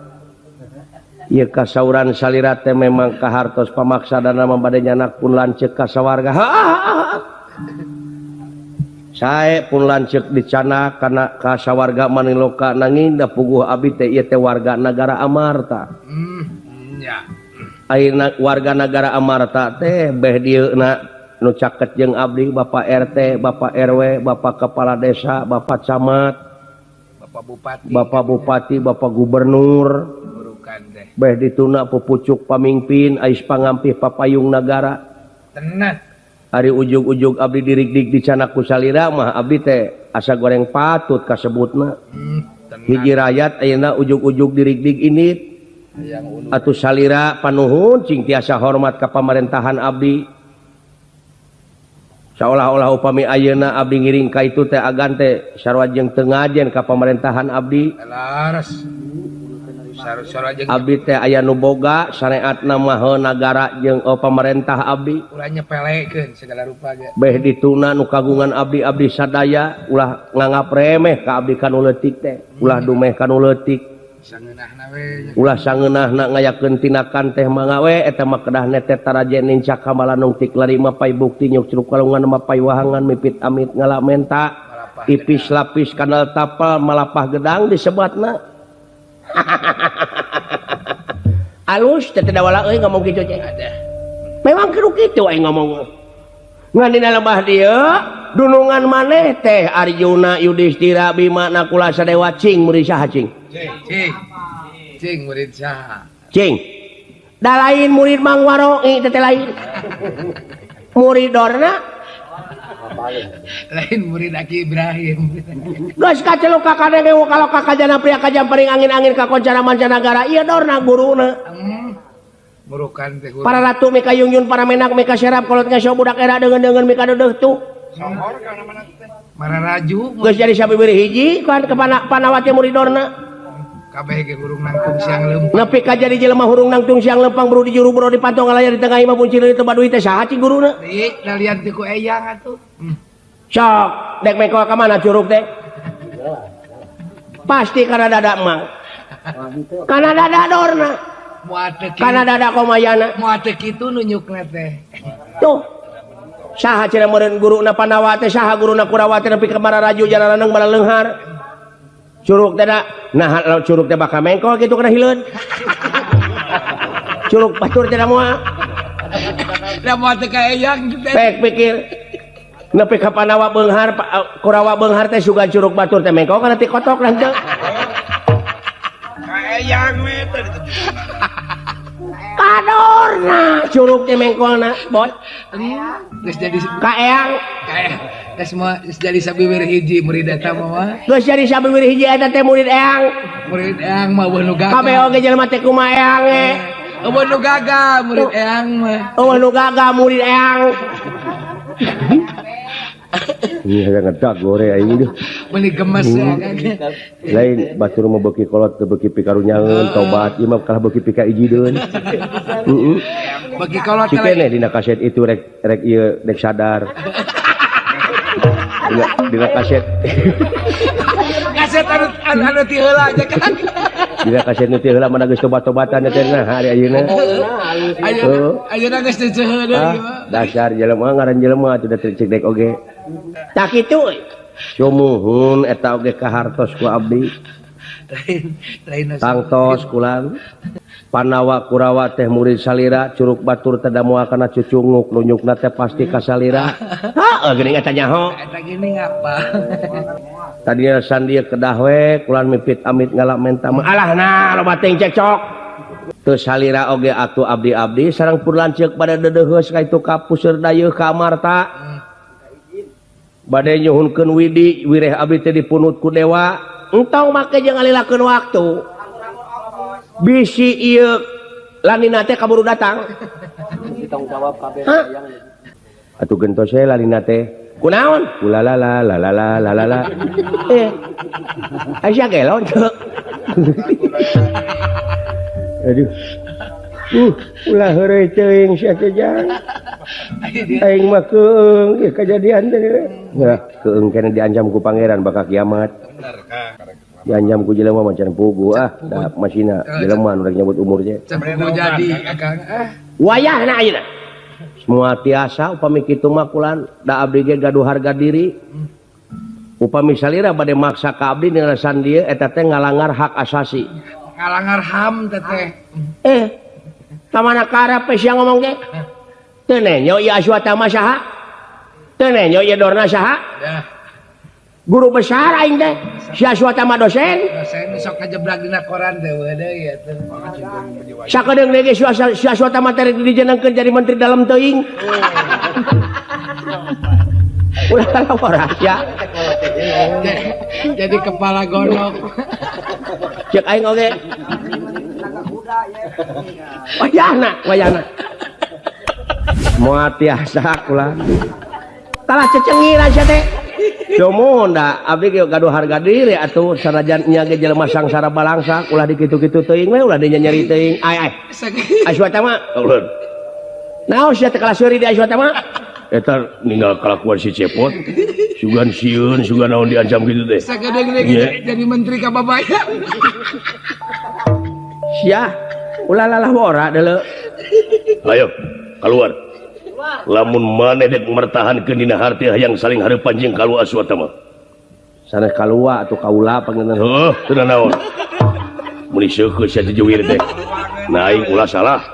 Ieu kasauran salira teh memang kahartos pamaksadana mah bade nyanak pun lanceuk ka sawarga. Sae pun lanceuk dicanak kana kasawarga maniloka nanging da puguh abdi teh ieu teh warga nagara Amarta. Nya. Ayeuna warga nagara Amarta teh beh dieuna nu caket jeung abdi Bapak RT, Bapak RW, Bapak Kepala Desa, Bapak Camat, Bapak Bupati, Bapak Bupati, Bapak Gubernur. Beh dituna pupucuk pamingpin ais pangampih papayung nagara. Tenan. Ari ujug-ujug abdi dirigdig dicanak ku salira mah abdi teh asa goreng patut kasebutna. Hiji rakyat ayeuna ujug-ujug dirigdig ini atuh salira panuhun cing tiasa hormat ka pamerintahan abdi. Seolah-olah upami ayeuna abdi ngiring ka itu teh agan teh sarua jeung teu ngajen ka pamerintahan abdi. Abdi teh aya nu boga syariatna mah nagara jeung pamarentah abdi. Ulah nyepelekeun segala rupa ge. Beh dituna nu kagungan abdi abdi sadaya ulah nganggap remeh ka abdi kanu leutik teh, ulah dumeh kanu leutik. Sangeunahna we. Ulah sangeunahna ngayakeun tinakan teh mangga we eta mah kedah nete tarajen nincak kamalanung tik lari mapai bukti nyuk curug kalungan mapai wahangan mipit amit ngalamenta tipis lapis kanal tapal malapah gedang disebatna. Alus teh dawala euy ngomong kitu teh. Memang kudu kitu aing ngomong. Ngan dina lembah dieu dunungan maneh teh Arjuna Yudhistira Bima Nakula Sadewa cing murid saha cing? Cing. Cing murid saha? Cing. Da lain murid Mang Waroi teh lain. Murid Dorna lain murid Aki Ibrahim. Geus kaceluk ka kadenge kalau ka kajana pria kajam paring angin-angin ka koncara mancanagara ieu Dorna guruna. Murukan teh guru. Para ratu mika yungyun para menak mika serap kolot ngasio budak era deungeun-deungeun mika deudeuh tuh. Sohor kana mana teh? Mararaju geus jadi sabibir hiji kan ke panawati murid Dorna. Kabeh ge hurung nangtung siang leumpang. Nepi ka jadi jelema hurung nangtung siang leumpang buru di juru buru di pantong ngalayar di tengah imah punci teu baduy teh saha cing guruna? Deui da lian teu ku eyang atuh. Sok dek mengkol ka mana curug teh? Pasti kana dada mang. Kana dada Dorna. Kana dada Komayana. Moal teu kitu nunyukna teh. Tuh. Saha cenah meureun guruna Pandawa teh saha guruna Kurawa teh nepi ka mararaju jalaraneng balaleunghar. Curug teh da nah curug teh bakal mengkol kitu kana hileun. Curug batur teh da moal. Da moal teh ka eyang teh. Pek pikir nepi ka Pandawa beunghar Kurawa beunghar teh sugan curug batur teh mengkol kana ti kotok lah henteu. Ka eyang we teh Kadorna curug teh mengkolna bot. Geus jadi ka eyang. Geus mah geus jadi sabiwir hiji murid eta mah. Geus jadi sabiwir hiji eta teh murid eyang. Murid eyang mah eueuh nu gagal. Kabeh oge jelema teh kumaha eyang ge. Eueuh nu gagal murid eyang mah. Eueuh nu gagal murid eyang. Ini hayang ngedak gore aing deh. Meuni gemes ya kan. Lain batur mah beuki kolot teu beuki pikarunyaeun tobat ieu mah kalah beuki pika ijideun. Heeh. Beuki kolot teh. Cikene dina kaset itu rek rek ieu rek sadar. Dina kaset. Kaset anu ti heula aja kan. Dina kaset nu ti heula mah geus tobat-tobatan teh nah hari ayeuna. Ayeuna geus teu deui. Dasar jelema ngaran jelema atuh da cek dek oge. Tah kitu sumuhun eta oge kahartos ku abdi. Tangtos kulan Pandawa Kurawa teh murid salira curug batur teh moal kana cucunguk nunyukna teh pasti ka salira. Heuh geuning eta nyaho. Eta geuning apa? Tadinya sandia kedah we kulan mipit amit ngalap menta mah alah nah loba teuing cekcok. Teu salira oge atuh abdi-abdi sareng pun lanceuk pada dedeuheus ka itu ka puseur dayeuh ka Amarta. Bade nyuhunkeun widi wireh abdi teh dipunut ku dewa entong make jeung ngalilakeun waktu. Bisi ieu lanina teh kaburu datang. Ditanggung jawab kabeh hayang. Atuh gentos we lanina teh. Kunaon? Ulalala lalala lalala. Eh. Aya gelo teu. Aduh. Ulah heureuy teuing sia teh jang. Aing mah keung ieu kajadian teh. Nah, keung keneh diancam ku pangeran bakal kiamat. Diancam ku jelema mah can pugu ah, da masina jelema nu rek nyebut umur teh. Can pugu jadi akang ah. Wayahna ayeuna. Semua tiasa upami kitu mah kulan da abdi ge gaduh harga diri. Upami salira bade maksa ka abdi nilaisan dieu eta teh ngalangar hak asasi. Ngalangar HAM teh teh. Eh, ka mana karep sia ngomong ge? Teu nenyo ieu Aswatama saha? Teu nenyo ieu Dorna saha? Guru besar aing teh. Si Aswatama dosen. Dosen sok ngajeblak dina koran teh we deui atuh. Sakedeung deui ge si Aswatama teh dijenengkeun jadi menteri dalam teuing. Ulah lapor ya. Jadi kepala gondok. Cek aing oge. Wayahna, wayahna. Moal tiasa kula. Kalah cecengiran sia teh. Sumuhun da abdi ge gaduh harga diri atuh sanajan nya ge jelema sangsara balangsa ulah dikitu-kitu teuing we ulah dinyeri teuing. Ai ai. Aswatama. Naon sia teh kalah seuri di Aswatama? Eta ninggal kalakuan si Cepot. Sugan sieun, sugan naon diancam kitu teh. Sagedeung deui jadi menteri ka babaya. Sia, ulah lalah wora deuleu. Ayo, keluar. Lamun maneh dek mertahankeun dina harti hayang saling hareupan jeung kalua Aswatama. Sanes kalua atuh kaula pangeun. Heuh, teu naon. Meuni seukeut sia teh juwir teh. Nah aing ulah salah.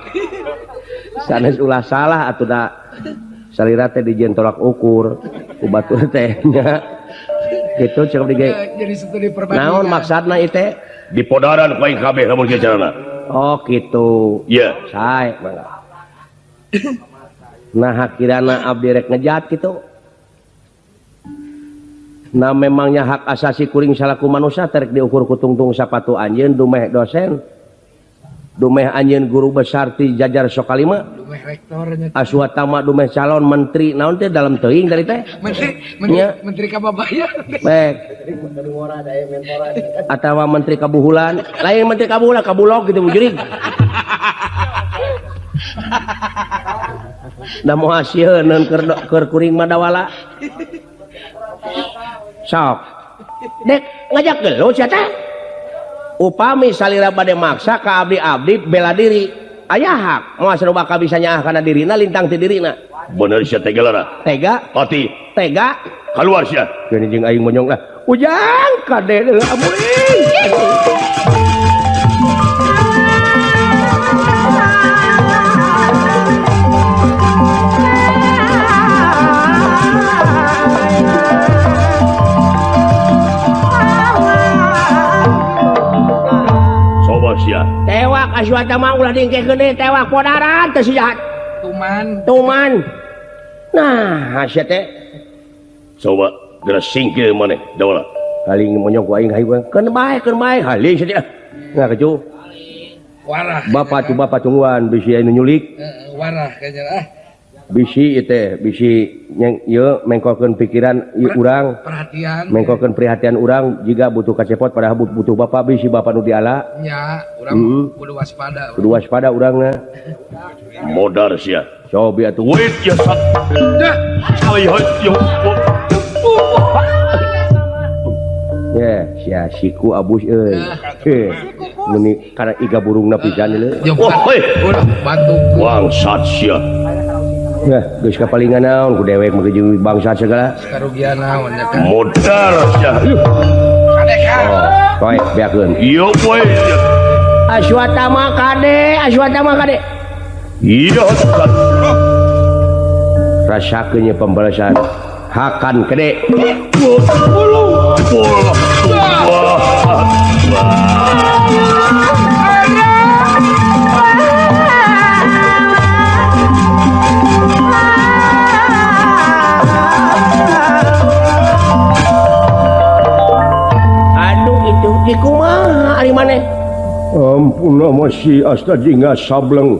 Sanes ulah salah atuh da salira teh dijieun tolak ukur ku batur teh nya. Kitu cekap dige. Jadi studi perbandingan. Naon maksudna ieu teh? Dipodaran ku aing kabeh lamun kieu carana. Oh kitu. Iya. Sae mangga. Nah kirana abdi rek ngejat gitu. Nah memangnya hak asasi kuring salaku manusia terek diukur ku tungtung sapatu anjeun dumeh dosen dumeh anjeun guru besar ti jajar Sokalima dumeh rektornya Aswatama dumeh calon menteri naon teh dalam teuing tadi teh menteri menteri, menteri kababaya baik atawa menteri kabuhulan lain menteri kabuhulan kabulog gitu bujurig. Da moal sieun keur kuring mah dawala. Sok. Dek ngajak gelut sia teh. Upami salira bade maksa ka abdi-abdi bela diri. Aya hak moal sarua bakal bisa nyaah kana dirina lintang ti dirina. Bener sia tega lara. Tega? Pati. Tega. Keluar sia. Geuning jeung aing monyong lah. Ujang kade deui ampun. Coba sia. Tewak Aswatama ulah dingkekeun deui tewak podaran teh si jahat. Tuman. Tuman. Nah, sia teh. Coba geura singkir maneh Dawala. Haling monyong ku aing hayu keun bae haling sia teh. Nah kecu. Warah. Bapak tu bapak tungguan bisi anu nyulik. Heeh, warah kayaknya ah. Bisi ieu teh bisi yang ieu mengkokeun pikiran ieu urang. Perhatian. Mengkokeun perhatian urang jiga butuh kacepot padahal butuh bapak bisi bapak nu diala. Nya, urang kudu waspada. Kudu waspada urangna. Modar sia. Cobi atuh. Wait ya sat. Dah. Ayo yo. Ya, sia siku abus euy. Meni kana iga burungna pisan leuh. Wah, heuy. Batuk. Bangsat sia. Ya, geus kapalingan naon ku dewek mah jeung bangsat segala. Karugian naon nya kan. Modar sia. Kadeka. Oh, koe beakeun. Ieu poe. Aswatama kade, Aswatama kade. Iya. Rasakeun nya pembalasan. Hakan kede. Aduh itu di kumaha ari maneh? Ampun nama si asta jingga sableng.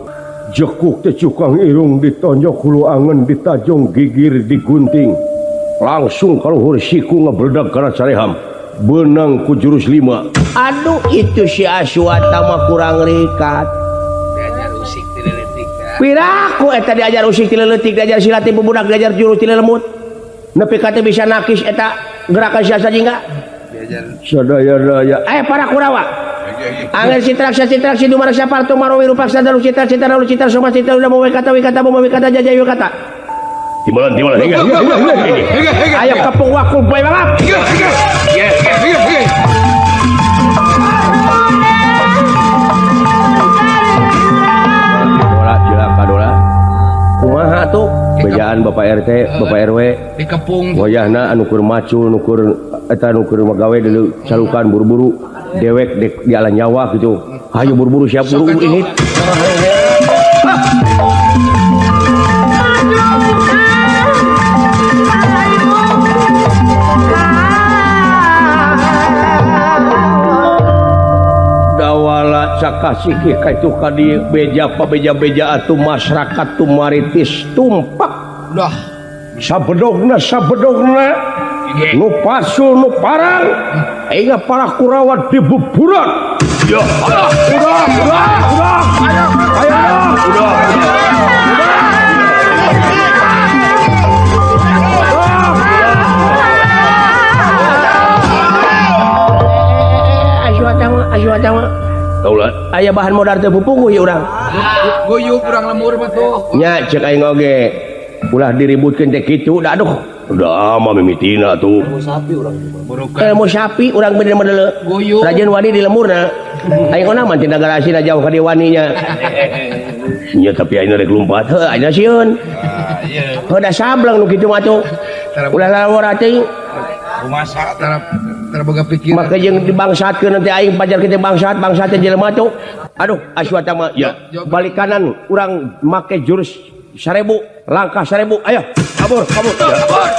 Jekuk teh cukang irung ditonjok hulu angen ditajong gigir digunting. Langsung kaluhur siku ngebeledag kana careham. Benang ku jurus 5. Aduh itu si Aswatama kurang rikat. Diajar usik ti leutik. Piraku eta diajar usik ti leutik, diajar silat ti bubudak, diajar jurus ti lemut. Nepi ka teh bisa nakis eta gerakan si Asta jingga. Diajar sadaya-daya. Para Kurawa. Angger citraksa citraksi dumarasa partu marowi rupaksa dalu citra citra dalu citra soma citra udah mau wikata wikata mau wikata jajaya wikata. Timbalan timbalan hingga. Ayo kepung waku boy banget. Dola cilaka dola. Kumaha tuh bejaan Bapak RT, Bapak RW dikepung. Wayahna anu keur macul, nu keur eta nu keur magawe deuleu calukan buru-buru dewek di ala nyawa gitu. Hayu buru-buru siap buru ini. Dawala cakasiki kaitu ka di beja pabeja-beja atuh masyarakat tumaritis tumpak. Dah sabedogna sabedogna nu pasul nu parang hingga para Kurawa dibuburan. Ya, udah, udah, udah, ayo, ayo, udah, Aswatama, Aswatama. Taulah. Aya bahan modar teu pupuguh ieu urang. Guyub urang lemur mah tuh. Nya ceuk aing oge. Ulah diributkeun teh kitu da aduh. Udah mah mimitina tuh. Ilmu sapi urang. Ilmu sapi urang bener model. Rajin wani di lemurna. Aing ona mah tina garasina jauh ka dieu waninya. Nya tapi aing rek lumpat. Heuh aing sieun. Heuh da sableng nu kitu mah tuh. Ulah lawara teuing. Kumaha tara boga pikiran. Maka jeung dibangsatkeun nanti aing pajar kitu bangsat, bangsat teh jelema tuh. Aduh Aswatama ya. Balik kanan urang make jurus 1000, langkah 1000. Ayo kabur, kabur. Kabur. Kabur, kabur.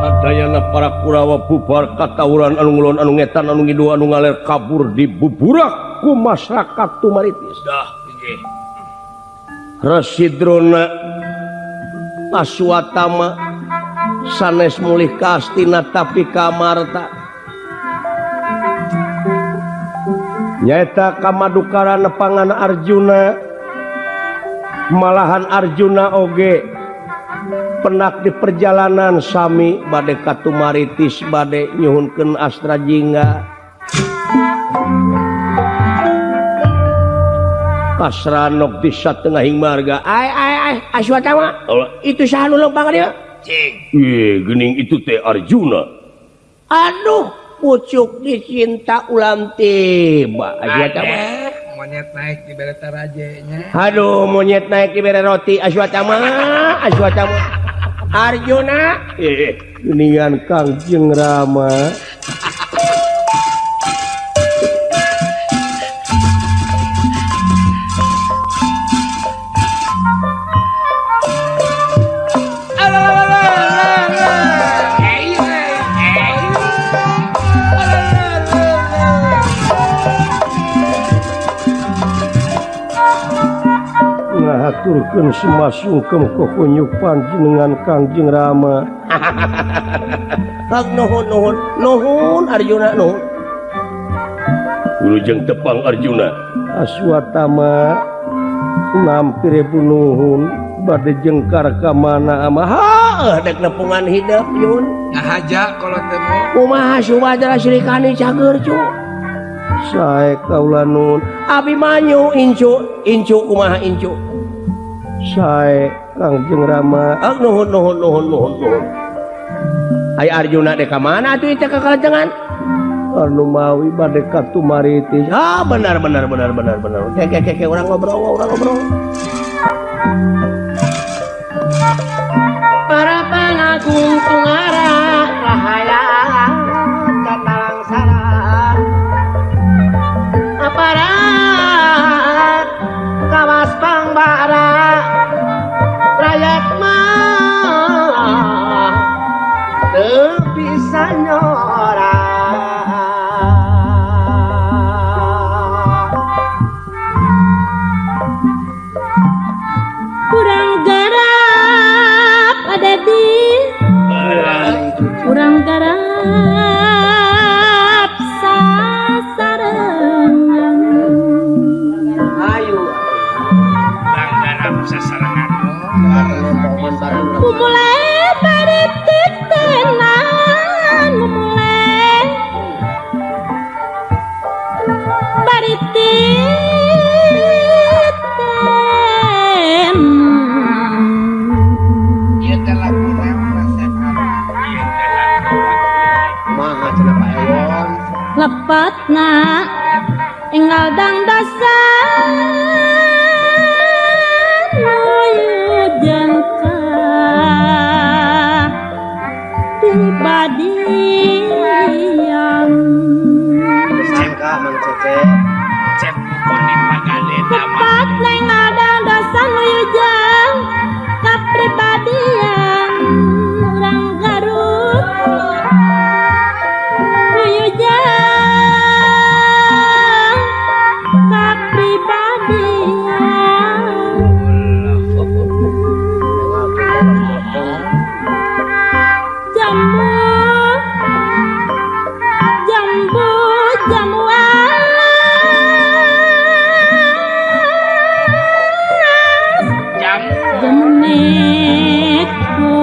Sadayana para Kurawa bubar katawuran anu ngulon anu ngetan anu ngidul anu ngaler kabur dibuburak ku masyarakat tumaritis. Dah, inggih. Resi Drona Aswatama sanes mulih ka Astina tapi ka Marta. Nyaeta ka Madukara nepangan Arjuna. Malahan Arjuna oge penak di perjalanan sami bade katumaritis bade nyuhunkeun Astra Jingga. Kasranok di satengahing marga. Ai ai ai Aswatama. Itu saha nu lempang ka dieu? Cing. Ih, geuning itu teh Arjuna. Aduh, pucuk dicinta ulam tiba. Aswatama. Monyet naik di bere taraje nya. Aduh, monyet naik di bere roti Aswatama. Aswatama. Arjuna, geuningan Kangjeng Rama. Ngahaturkeun semasungkem kukunyuk panjenengan Kangjeng Rama. Hak nuhun nuhun nuhun Arjuna nuhun. Wilujeng tepang Arjuna. Aswatama nampir nuhun bade jengkar ka mana ama heuh dek nepungan hidep yun. Ngahaja kolot teh mo. Kumaha Subadra Srikani cager cu. Sae kaula nun. Abimanyu incu incu kumaha incu. Sae Kangjeng Rama. Ah nuhun nuhun nuhun nuhun nuhun. Ai Arjuna dek ka mana atuh teh ka kalajengan? Anu mawi bade katumaritis. Ah benar benar benar benar benar. Ke ke ke urang ngobrol urang ngobrol. Para pangagung tungara rahaya catalangsara. Aparat kawas pangbara rakyat mah teu bisa nyora. Kurang garap ada di kurang garap sasarengan. Ayo kurang garap sasarengan. Mumule bari titenan mumule bari titenan. Ieu teh laguna resep. Ieu teh laguna kumaha cenah Pak Ewon. Lepatna enggal dangdasan nuyu jangka pribadian. Sangka Mang Cece cek bukon di pagadena. Lepatna enggal dangdasan nuyu jangka pribadian urang Garut nuyu jangka pribadian. Jambu jambu jamu alas Jamu jamu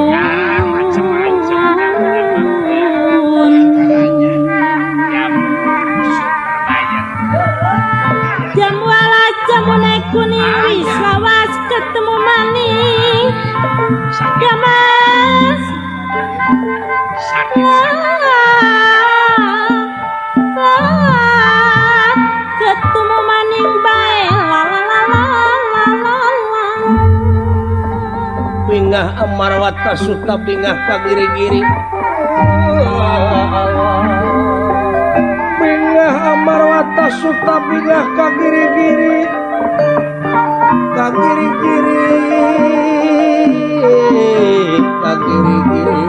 ya macam-macam kun jamu super bayar. Jamu alas jamu kuning wis lawas ketemu maning Sakit gamas sakit sakit. Ketemu maning bae la la la la la la la. Pingah Amarwata suta pingah kagiri-giri. Pingah Amarwata suta pingah kagiri-giri. Kagiri-giri. Kagiri-giri.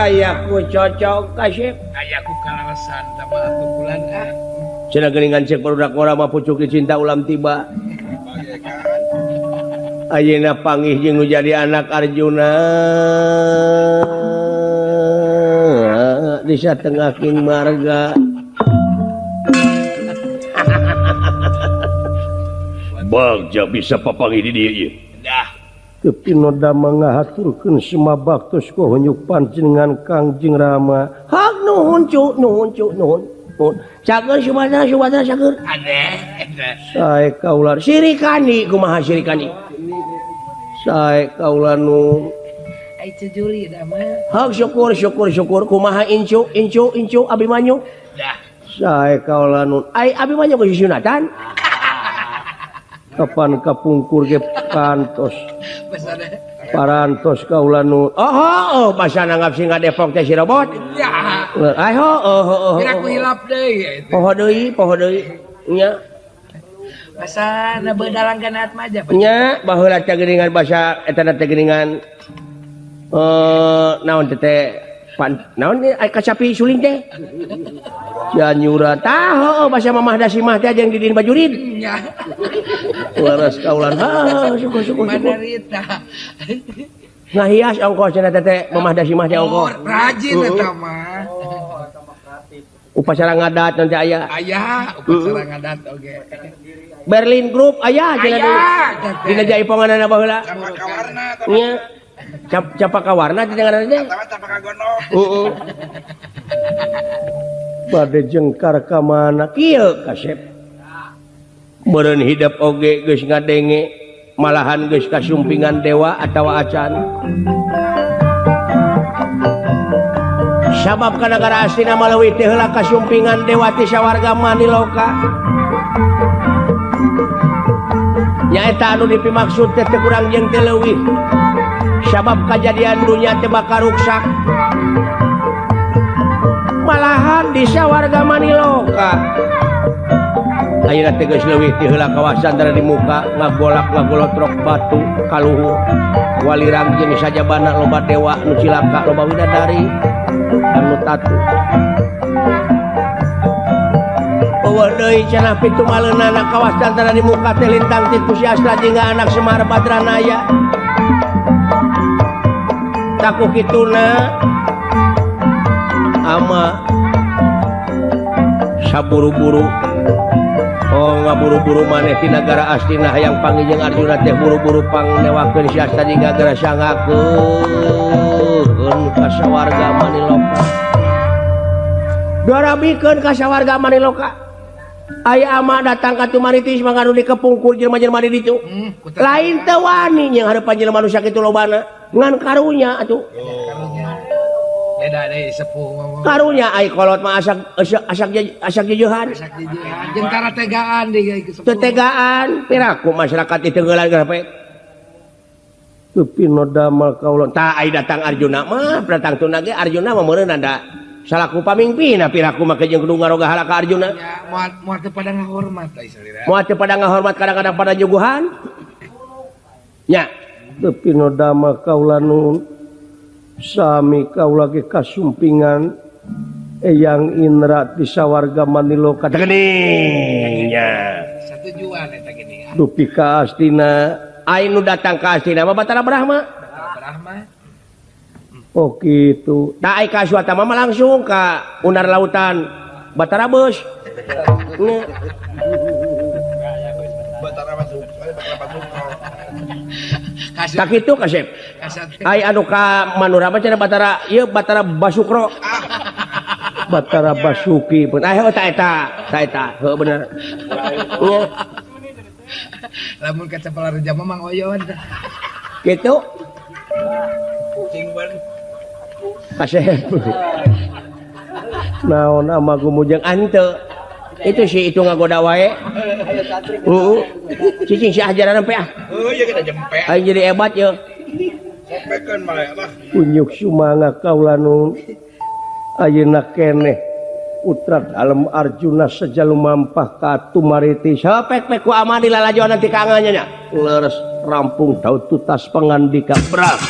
Ayahku cocok kasih. Ayahku kalaresan sama atuh bulan ah. Cenah geuningan cek barudak ngora mah pucuk cinta ulam tiba. Ayeuna panggih jeung nu jadi anak Arjuna di satengah king marga. Bagja bisa papanggih di dieu ieu. Dah. Tepi noda mangahaturkeun sumabaktos ku hunyuk panjenengan Kangjeng Rama. Hak nuhun cu, nuhun cu, nuhun. Cager Subadra, Subadra cager. Aneh. Sae kaula Sirikani kumaha Sirikani? Sae kaula nu ai Juli da mah. Hak syukur syukur syukur kumaha incu incu incu Abimanyu. Dah. Sae kaula nu ai Abimanyu geus sunatan. Kapan kapungkur ge kantos. Parantos kaula nu. Oh oh basana ngapsi ngadepok teh si robot. Ya. Ai ho oh oh. Kira ku hilap deui. Poho deui, poho deui. Nya. Basana beudalang kana Atmaja. Nya baheula teh geuningan basa eta teh geuningan naon teh pan naon kacapi suling teh. Cianjura tah heuh basa Mamah Dasimah teh jeung Didin Bajurin. Nya. Laras kaulan heuh syukur syukur syukur. Ngahias ongkoh cenah teh Mamah Dasimah teh ongkoh. Rajin eta mah. Upacara ngadat nanti aya. Aya upacara ngadat oge. Berlin Group aya cenah. Dina jaiponganana baheula. Campaka warna. Nya. Campaka warna teh ngaranna teh. Atawa campaka gondok. Heeh. Bade jengkar ka mana kieu kasep. Meureun hidep oge geus ngadenge malahan geus kasumpingan dewa atawa acan. Sabab ka nagara Astina mah leuwih teh heula kasumpingan dewa ti sawarga Maniloka. Nyaeta anu dipimaksud teh teu kurang jeung teu leuwih. Sabab kajadian dunya teh bakal ruksak. Malahan di sawarga Maniloka. Ayeuna teh geus leuwih ti heula kawasan tara di muka ngagolak ngagolotrok batu kaluhur. Walirang jeung sajabana loba dewa nu cilaka loba widadari anu tatu. Eueuh deui cenah pitu maleunana kawasan tara di muka teh lintang ti Kusiastra jeung anak Semar Badranaya. Taku kituna ama saburu-buru oh ngaburu-buru maneh ti nagara Astina hayang panggih jeung Arjuna teh buru-buru pangnewakeun si Astra jingga gara sangakeun ka sawarga Maniloka. Dorabikeun ka sawarga Maniloka. Aya ama datang ka Tumaritis mangga nu dikepungkur jelema-jelema di ditu. Lain teu wani jeung hareupan jelema nu sakitu lobana ngan karunya atuh. Beda deui sepuh. Karunya ai kolot mah asak asak asak jeujuhan. Asak jeujuhan jeung karategaan deui sepuh. Tetegaan piraku masyarakat ditenggelan gara Tepi noda mal kaula. Tah ai datang Arjuna mah datang tuna ge Arjuna mah meureun da salaku pamingpina piraku mah jeung kudu ngaroga hala ka Arjuna. Ya moal teu pada ngahormat ai salira. Moal teu pada ngahormat kadang-kadang pada nyuguhan. Nya tepi noda mal kaula nu sami kaula ge kasumpingan Eyang Indra ti sawarga Maniloka. Geuning nya. Satujuan eta geuning. Dupi ka Astina, ai nu datang ka Astina mah Batara Brahma. Batara Brahma. Oh kitu. Tah ai ka Aswatama mah langsung ka unar lautan Batara Beus. Batara Basuk, Batara Basukro. Tak kitu kasep. Ai anu ka Manura mah cenah Batara ieu Batara Basukro. Batara Basuki pun. Ai heuh ta eta, ta eta. Heuh bener. Lamun ka Cepala Reja mah Mang Oyon. Kitu. Cing ban. Kasep. Naon ama gumujeng ante. Itu sih itu ngagoda wae. Heeh. Cicing si ajaran sampe ah. Heuh ieu kita jempe. Aing jadi hebat ye. Sopekeun mah lah. Unyuk sumangga kaula nu ayeuna keneh putra dalem Arjuna seja lumampah ka Tumariti. Sapek-pek ku ama dilalajoan nanti kangannya nya. Leres rampung daud tutas pangandika brak.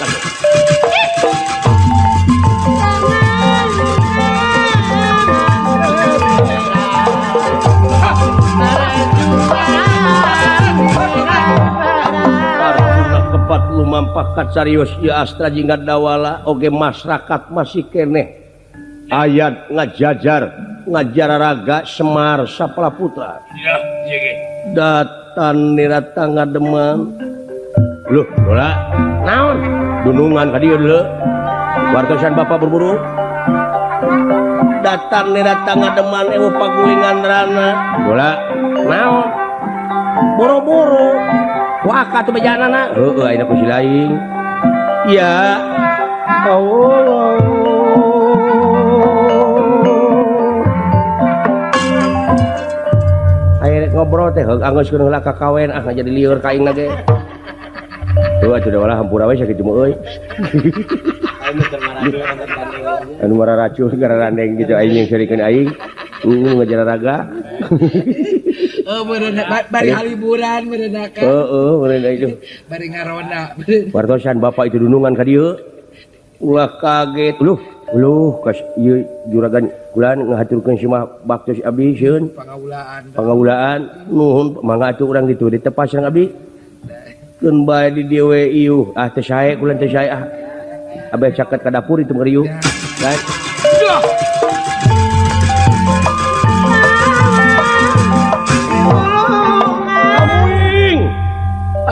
Lumampah kacarios ieu astra jingga dawala oge masyarakat masih keneh ayat ngajajar ngajararaga Semar Sapala Putra. Ya, Dat Datan nirata ngademan. Loh, bola. Naon? Dunungan ka dieu deuleu. Wartosan bapak berburu. Datan nirata ngademan ewu pagulingan rana. Bola. Naon? Boro-boro. Wah, ka atuh bejanana. Heueuh, ayeuna ku si laing. Ya Allah. Ayo ngobrol teh heug anggeus keun heula kakawen ah jadi lieur ka aing ge. Tuh atuh da hampura we sakitu mah euy. Anu mararacun gararandeng gitu aing yang serikeun aing. Ngajar raga. Oh, meureun bari haliburan meureun ka. Heeh, meureun itu. Bari ngaronda. Wartosan bapak itu dunungan ka dieu. Ulah kaget. Luh, luh kas ieu juragan kulan ngahaturkeun si mah baktos abdi sieun. Pangaulaan. Pangaulaan nuhun mangga atuh urang ditu ditepas sareng abdi. Keun bae di dieu we iuh. Ah teu sae kulan teu sae ah. Abeh caket ka dapur itu ngeriuh. Kan.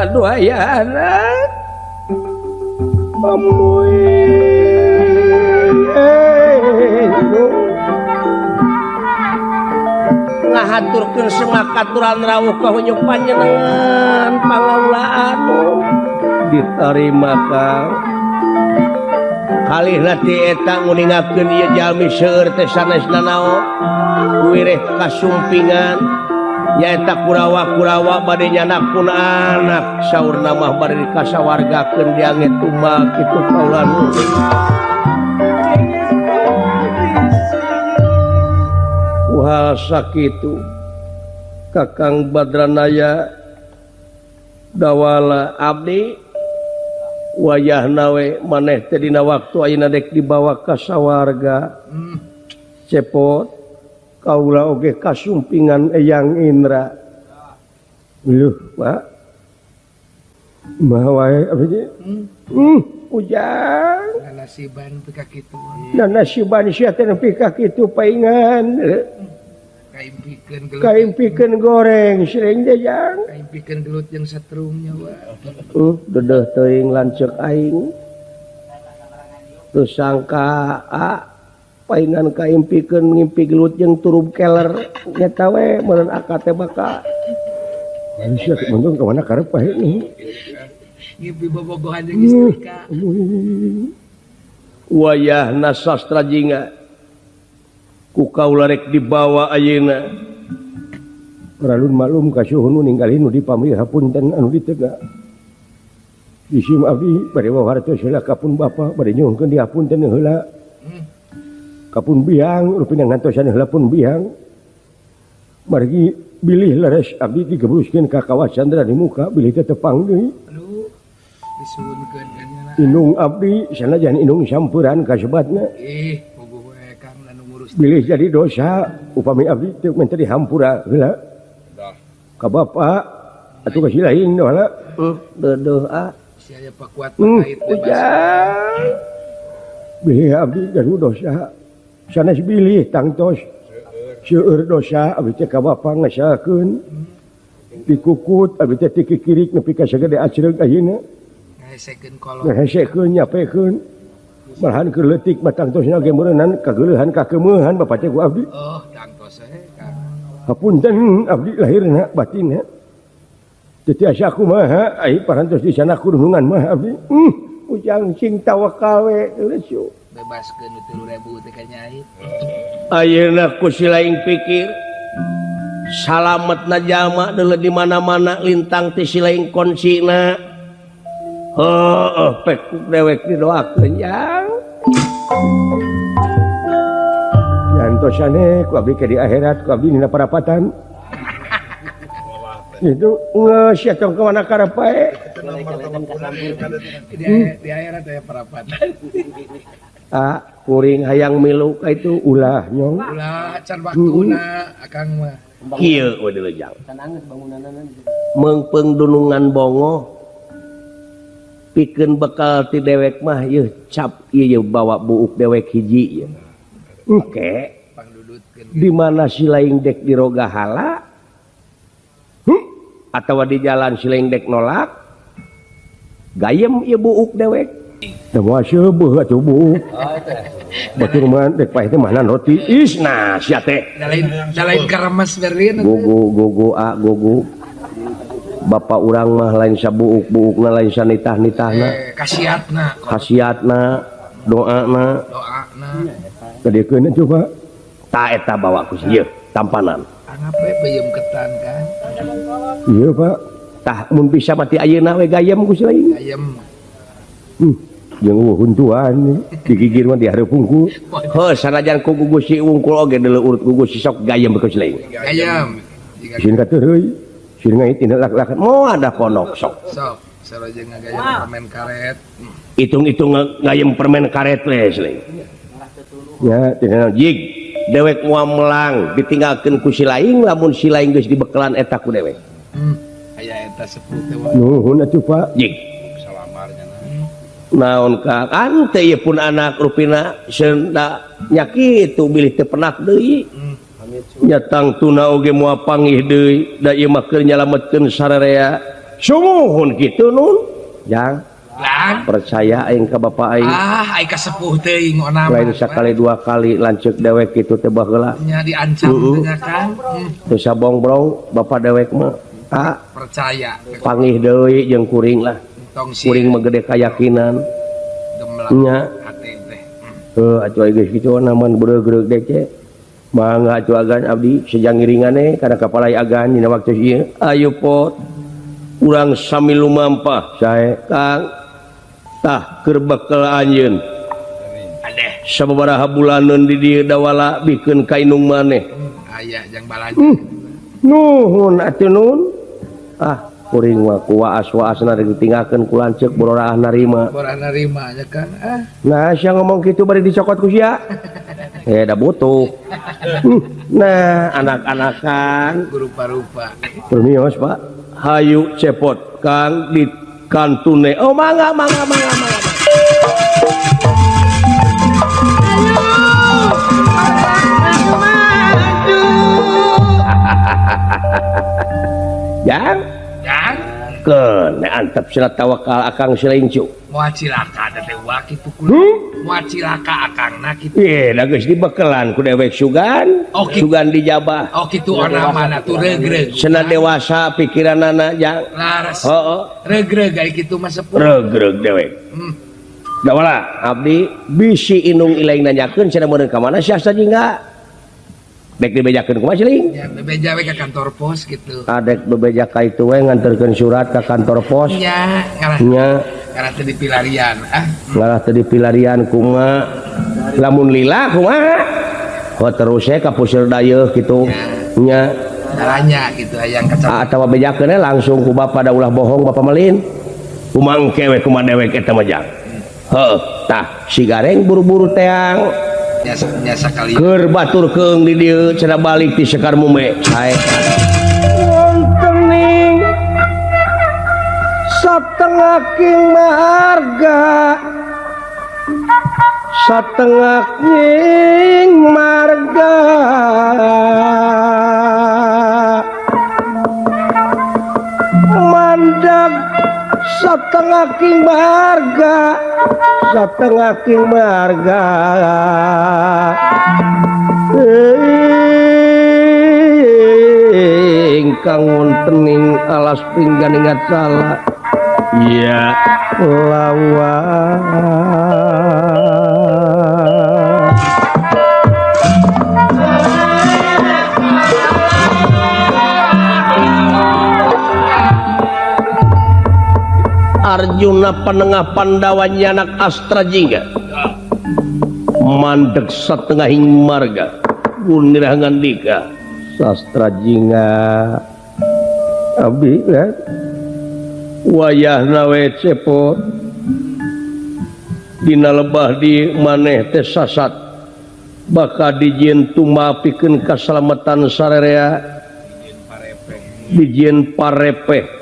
Aduh ayah anak. Amuing. Ngahaturkeun semakaturan rawuh ka hunyuk panjenengan pangaulaan diterima ka kalihna ti eta nguningakeun ieu jalmi seueur teh sanes nanaon wireh kasumpingan nyaeta kurawa-kurawa bade nyanak pun anak saurna mah bade dikasawargakeun diange tumbal kitu kaulan. Wah sakitu Kakang Badranaya dawala abdi wayahna we maneh teh dina waktu ayeuna dek dibawa ka sawarga. Cepot kaula oge kasumpingan Eyang Indra. Leuh, Pak. Mah wae abdi. Ujang. Nanasiban pika kitu. Nanasiban sia teh nepi ka kitu paingan. Kaimpikeun gelut. Kaimpikeun goreng sering teh jang. Kaimpikeun gelut jeung setrumnya wa. Dedeuh teuing lanceuk aing. Teu sangka a paingan kaimpikeun ngimpi gelut jeung turub keler nyata we meureun akad teh bakal. Sia muntung ka mana karep bae nih. Ngimpi bobogohan jeung istrika. Wayahna sastra jingga ku kaula rek dibawa ayeuna. Ralun maklum ka suhun nu ninggalin nu dipamrih hapunten anu ditega. Isim abdi bade wawartos heula ka pun bapa bade nyuhunkeun dihapunten heula. Kapun biang rupina ngantosan heula pun biang. Margi bilih leres abdi digebruskeun ka kawah Candra di muka bilih teh tepang deui. Aduh, disuhunkeun kan nya. Inung abdi sanajan inung sampuran kasebatna. Ih, puguh we Kang anu ngurus. Bilih jadi dosa upami abdi teu minta dihampura heula. Ka bapa atuh ka si lain heula. Deudeuh ah. Si aya pakuat pahit bebas. Bilih abdi gaduh dosa. Sanes bilih tangtos seueur dosa abdi teh ka bapa ngasakeun. Dikukut abdi teh tikikirik nepi ka sagede acreug ayeuna. Ngahesekeun kolot. Ngahesekeun nyapekeun. Malahan keur leutik mah tangtosna ge meureunan kageuleuhan kakeumeuhan bapa teh ku abdi. Oh, tangtos we Kang. Hapunten abdi lahirna batinna. Teu tiasa kumaha ai parantos di sana kurungan mah abdi. Ujang sing tawakal we leusu. Bebaskeun 3.000 teh ka Nyai. Ayeuna ku si laing pikir salametna jalma deuleu di mana-mana lintang ti si laing konsina. Heueuh pek dewek didoakeun jang. Jantosane ku abdi ke di akhirat ku abdi dina parapatan. Itu geus sia tong ka mana karep bae. Di akhirat aya parapatan. Ah, kuring hayang milu ka itu ulah nyong. Ulah can waktuna akang mah. Kieu we deuleu jang. Meungpeung dunungan bongo pikeun bekal ti dewek mah yeuh cap ieu bawa buuk dewek hiji ieu. Engke di mana si laing dek diroga hala? Atawa di jalan sileng dek nolak gayem ieu buuk dewek. Da moal seubeut atuh buuk. Batur mah dek paeh teh mana roti. Is nah sia teh. Lain karemes berlin. Gugu gugu a gugu. Bapak urang mah lain sabuuk-buukna lain sanitah-nitahna. Kasiatna. Kasiatna, doana. Doana. Kadiekeun coba. Ta eta bawa ku ieu tampanan. Anggap we peuyeum ketan kan. Iya Pak. Tah mun bisa mati ayeuna we gayem ku si lain. Gayem. Jeung eueuh huntuan digigir mah dihareup hungkul. Heuh sanajan ku gugu si wungkul oge deuleu urut gugu si sok gayem ku si lain. Gayem. Sieun kateureuy. Sieun ngait tina lak-lakan moal ada konok sok. Sok sarojeng ngagayem permen karet. Hitung-hitung ngayem permen karet we si lain. Ya tina jig dewek moal melang ditinggalkeun ku si lain lamun si lain geus dibekelan eta ku dewek. Aya eta sepuh teh. Nuhun atuh Pak. Jig. Salamarnya. Naon ka kan teh ieu pun anak rupina seunda nya kitu bilih teu penak deui. Nya tangtuna oge moal panggih deui da ieu mah keur nyalametkeun sararea. Sumuhun kitu nun. Jang. Percaya aing ka bapa aing. Ah, aing ka sepuh teuing onam. Lain sakali dua kali lanceuk dewek kitu teh baheula. Nya diancam teh kan. Teu sabongbrong bapa dewek mah. Ah, percaya. Panggih deui jeung kuring lah. Kuring mah gede kayakinan. Nya. Heuh atuh geus kitu naman beureuh-geureuh dece. Mangga atuh agan abdi sejang ngiringane kana kapalai agan dina waktu ieu. Ayo pot. Urang sami lumampah sae Kang. Tah keur bekel anjeun. Sababaraha bulaneun di dieu dawala bikeun ka indung maneh. Aya jang balanja. Nuhun atuh nun. Ah kuring mah ku waas-waasna rek ditinggalkeun ku lanceuk bororaah narima. Bororaah narima nya kan. Ah. Nah sia ngomong kitu bari dicokot ku sia. Da butuh. Nah anak-anakan rupa-rupa. Permios Pak. Hayu cepot Kang di kantune. Oh mangga mangga mangga mangga. Jang Jang keun antep sila tawakal akang sila incu. Moal cilaka da teh wa kitu kula. Moal cilaka akangna kitu. Ieu da geus dibekelan ku dewek sugan. Oh, sugan dijabah. Oh kitu onamana tuh regreg. Cenah dewasa pikiranana jang. Laras. Heeh. Regreg ai kitu mah sepuh. Regreg dewek. Dawala abdi bisi indung ilaing nanyakeun cenah meureun ka mana sia sajingga. Dek dibejakeun kumaha siling? Ya bebeja we ka kantor pos gitu. Adek bebeja ka itu we nganterkeun surat ka kantor pos. Nya, ngalah. Nya. Ngalah teu dipilarian ah. Ngalah teu dipilarian kumaha? Lamun lila kumaha? Ho terus we ka puseur dayeuh kitu. Nya. Caranya gitu hayang kaca. Atawa bejakeun langsung ku bapa da ulah bohong bapa melin. Kumangke we kumaha dewek eta mah jang. Heuh, tah si gareng buru-buru teang. Nya sakali. Keur batur keung di dieu cenah balik ti Sekar Mume. Sae. Wontening satengah king marga. Satengah king marga. Mandag satengah king marga. Satengah king marga. Ingkang wontening alas pinggan ingat salah. Iya lawa. Arjuna penengah Pandawa nyanak Astra Jingga mandek satengahing marga gunirah ngandika Sastra Jingga abdi kan wayahna we cepot dina lebah di maneh teh sasat bakal dijieun tumapikeun kasalamatan sarerea dijieun parepeh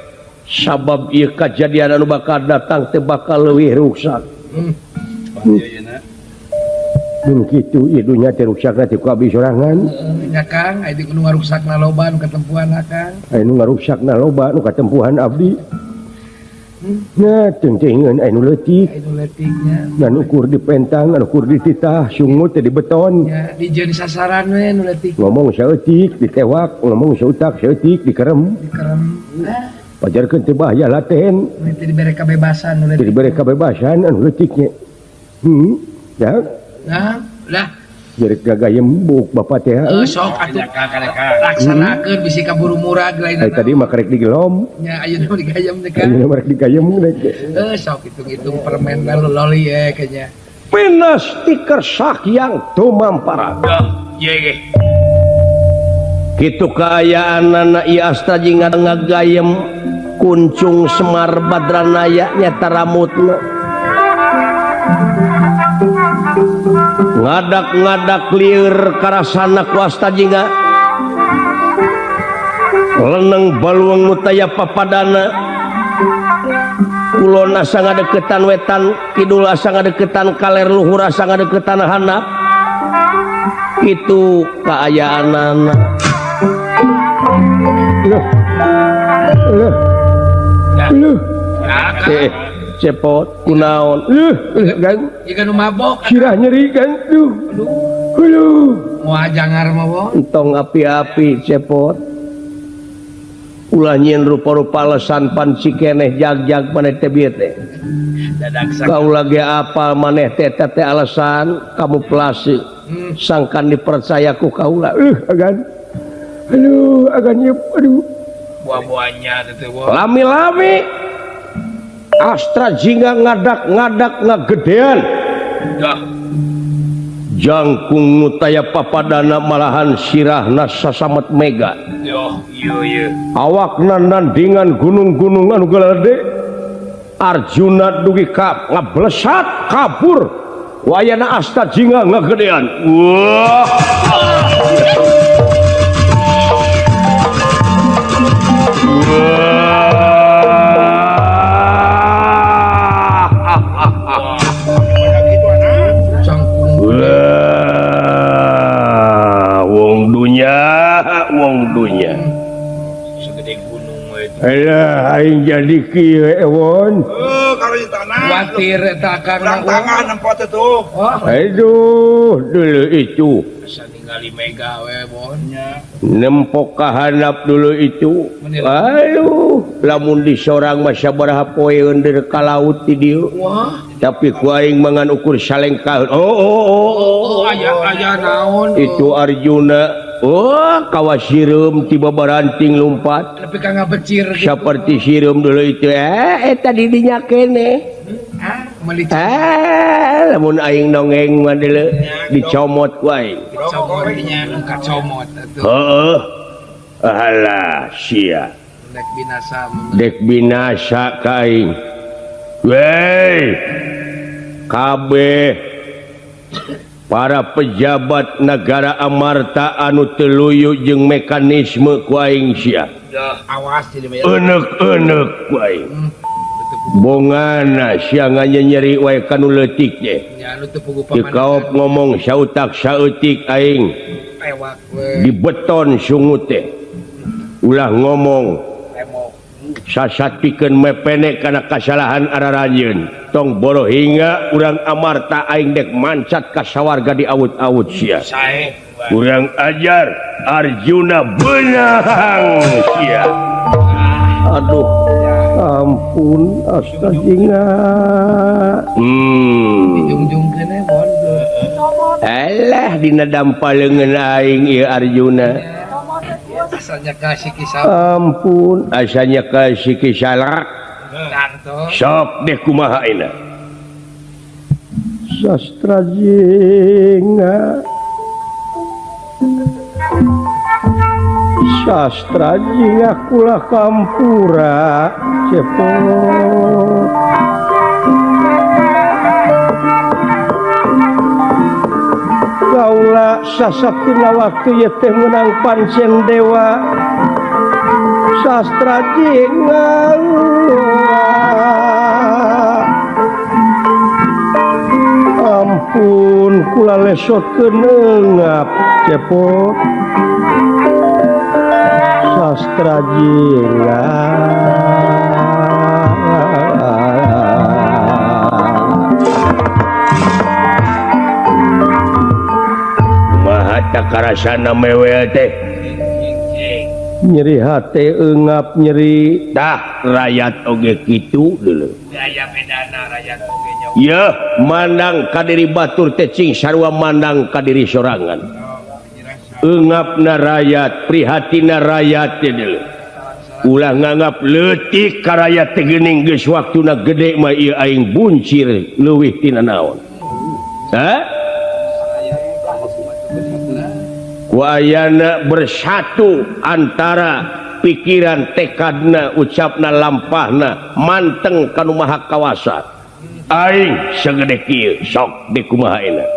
sabab ieu kajadian anu bakal datang teh bakal leuwih ruksak. Mun kitu ieu dunya teh ruksakna teh ku abdi sorangan. Nya Kang, aya nu ngaruksakna loba nu katempuhan Kang. Aya nu ngaruksakna loba nu katempuhan abdi. Nya teuing aya nu leutik. Aya nu leutiknya. Ngan ukur dipentang, anu ukur dititah, sungut teh dibeton. Nya dijieun sasaran we nu leutik. Ngomong saeutik ditewak, ngomong sautak saeutik dikerem. Dikerem. Pajarkeun teh bahaya laten. Teu dibere kabebasan nu leutik. Teu dibere kabebasan anu leutik nya. Ya. Nah, lah. Jadi gagayem buk bapak teh. Sok atuh laksanakeun bisi kaburu murag lain. Tadi mah karek digelom. Nya ayeuna mah digayem teh kan. Ayeuna mah rek digayem sok hitung-hitung permen loli ye kayaknya. Pinas tiker sakyang tumampara. Ye ge. Kitu kaayaanana ieu Astra Jingga ngagayem kuncung Semar Badranaya nyata ramutna. Ngadak-ngadak lieur karasana ku Asta Jingga. Leneng baluang nu taya papadana. Kulon asa ngadeukeutan wetan, kidul asa ngadeukeutan kaler, luhur asa ngadeukeutan handap. Kitu kaayaanana. Loh. Loh. Loh. Cepot kunaon. Kan ieu nu mabok. Sirah nyeri kan. Duh. Aduh. Moal jangar mah wo. Entong api-api cepot. Ulah nyieun rupa-rupa alasan pan cikeneh jag-jag maneh teh bieu teh. Kaula ge apal maneh teh eta teh alasan kamuflase. Sangkan dipercaya ku kaula. Agan. Aduh, agan ieu aduh. Buah-buahnya teh wo. Lami-lami Astra Jingga ngadak-ngadak ngagedean. Dah. Jangkung nu taya papadana malahan sirahna sasamet mega. Yo, ieu ieu. Awakna nandingan gunung-gunung anu galede. Arjuna dugi ka ngablesat kabur. Wayana Astra Jingga ngagedean. Wah. Wong dunya segede gunung we itu. Alah aing jadi kieu ewon. Kuatir eta Kang tangan nempo teh tuh. Aduh, dulu itu. Asa ningali mega we bonnya. Nempok kahanap dulu itu. Aduh, lamun disorang mah sabaraha poeun deui ka laut di dieu. Wah. Tapi ku aing mangan ukur salengkah. Oh, aya naon. Itu Arjuna. Oh, kawas sireum tiba baranting lumpat. Tapi ka ngabecir gitu. Seperti sireum dulu itu. Eta di dinya keneh. Lamun aing dongeng mah deuleu dicomot ku aing. Dicomot nya nu kacomot atuh. Heeh. Alah sia. Dek binasa. Dek binasa ka aing. Wey. Kabeh para pejabat negara Amarta anu teu luyu jeung mekanisme ku aing sia. Awas Enek-enek ku aing. Bongana sia nganyeri wae kanu leutik teh. Dikaop ngomong sautak saeutik aing. Dibeton sungut teh. Ulah ngomong sasat pikeun mepene kana kasalahan araranjeun. Tong boro hingga urang Amarta aing dek mancat ka sawarga di awut-awut sia. Urang ajar Arjuna beunang sia. Aduh, ampun Asta Jingga. Dijungjungkeun we bon. Alah dina dampa leungeun aing ieu Arjuna. Asanya kasih kisah. Ampun, asanya kasih kisah. Sok deh kumaha ayeuna. Sastra Jingga. Sastra Jingga kula kampura cepot. Kaula sasaktina waktu ieu teh meunang pancen dewa. Sastra Jingga. Ampun kula lesotkeun neungap cepot sastra jingga. Kumaha takarasana mewel teh nyeri hate eungap nyeri tah rakyat oge kitu dulu. Ya mandang ka diri batur teh cing sarua mandang ka diri sorangan. Eungapna rakyat prihatina rakyat teh deuleu. Ulah nganggap leutik ka rakyat teh geuning geus waktuna gede mah ieu aing buncir leuwih tina naon. Hah? Ku ayana bersatu antara pikiran tekadna ucapna lampahna manteng kanu maha kawasa. Aing segede kieu sok dikumaha enak.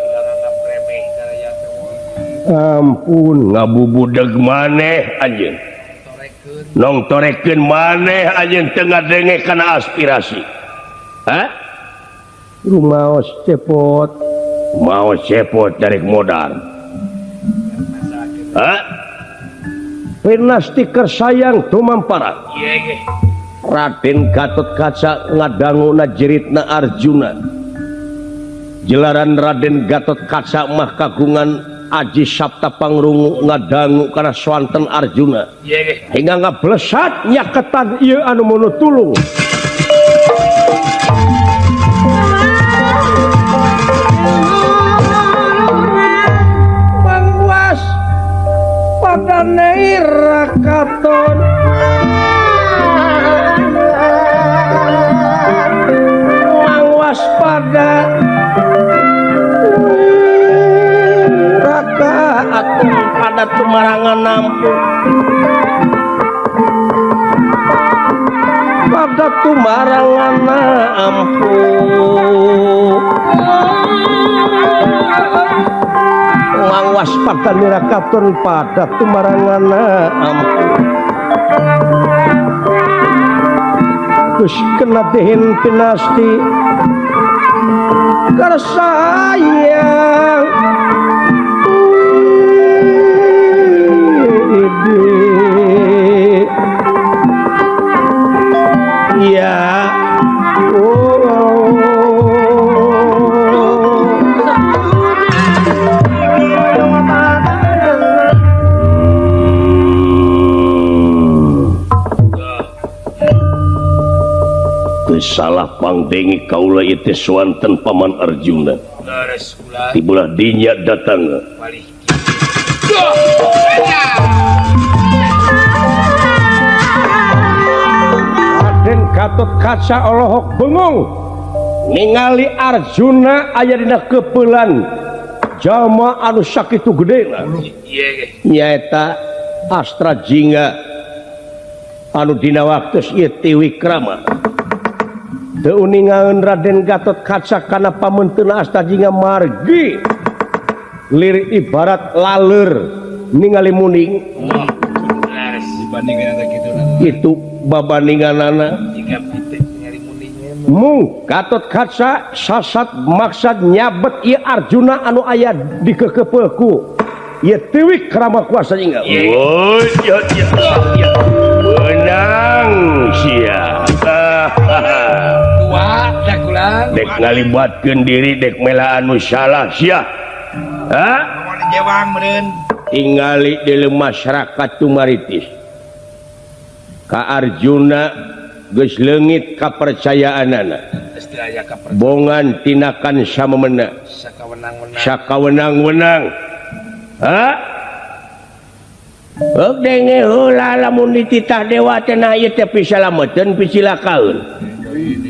Ampun ngabubudeg maneh anjeun. Nong torekeun maneh anjeun teu ngadenge kana aspirasi. Hah? Rumaos cepot. Maos cepot darek modal. Hah? Pinasti kersayang tumampara. Raden Gatot Kaca ngadanguna jeritna Arjuna. Jelaran Raden Gatot Kaca mah kagungan Aji Sabta Pangrungu ngadangu kana swanten Arjuna. Hingga ngablesat nyaketan ieu anu mono tulung. Mangwas padane ira katon. Mangwas pada raka atur pada tumarangan nampung. Pada tumarangan ampun. Mangwas pada nirakaton pada tumarangan ampun. Geus kena dehin pinasti kersayang ya oh. Salah pangdengi kaula ieu teh swanten Paman Arjuna. Tibulah dinya datang. Raden Gatot Kaca olohok bengong ningali Arjuna aya dina kepeulan jalma anu sakitu gedena. Nyaeta Astra Jingga anu dina waktu ieu Tiwikrama. Teu uningaeun Raden Gatot Kaca kana pamunteuna Astra Jingga margi lir ibarat laleur ningali muning. Itu babandinganana. Mung Gatot Kaca sasat maksad nyabet ieu Arjuna anu aya di kekepeulku. Ieu Tiwikrama kuasa jingga. Oh, ya ya ya. Menang sia. Dek ngalibatkeun diri dek mela anu salah sia. Hah? Tingali di masyarakat tumaritis. Ka Arjuna geus leungit kapercayaanana. Bongan tinakan samemena. Sakawenang-wenang. Hah? Heuk denge heula lamun dititah dewa teh nah ieu teh pisalameteun pisilakaeun.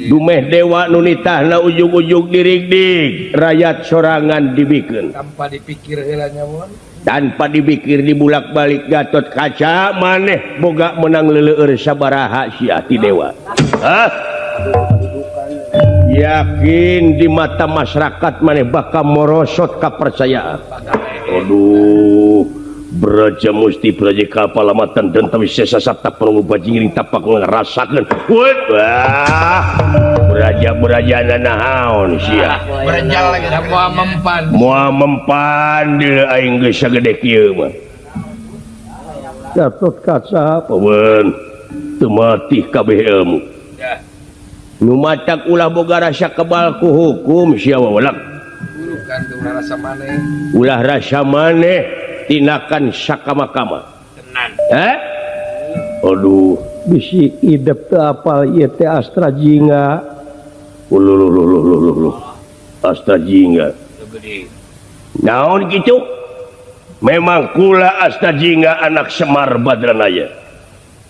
Dumeh dewa nu nitahna ujug-ujug dirigdig rakyat sorangan dibikeun tanpa dipikir heula nya mun tanpa dipikir dibulak-balik Gatot Kaca maneh boga menang leuleueur sabaraha sia ti dewa. Hah? Yakin di mata masyarakat maneh bakal morosot kapercayaan. Aduh, Braja Musti Braja Kapalamatan dan tawi sesa sapta penunggu bajingiring tapak ngerasakeun. Wah, Braja-braja nanaon sia. Berjal lagi moal mempan. Moal mempan deui aing geus sagede kieu mah. Gatot Kaca paweun teu mati kabeh ilmu. Nu matak ulah boga rasa kebal ku hukum sia wawalak. Bukan ulah rasa maneh. Ulah rasa maneh tindakan sakama-kama. Tenan. Aduh, bisi idep teu apal ieu teh Astra Jingga. Ululululululuh. Astra Jingga. Naon kitu? Memang kula Astra Jingga anak Semar Badranaya.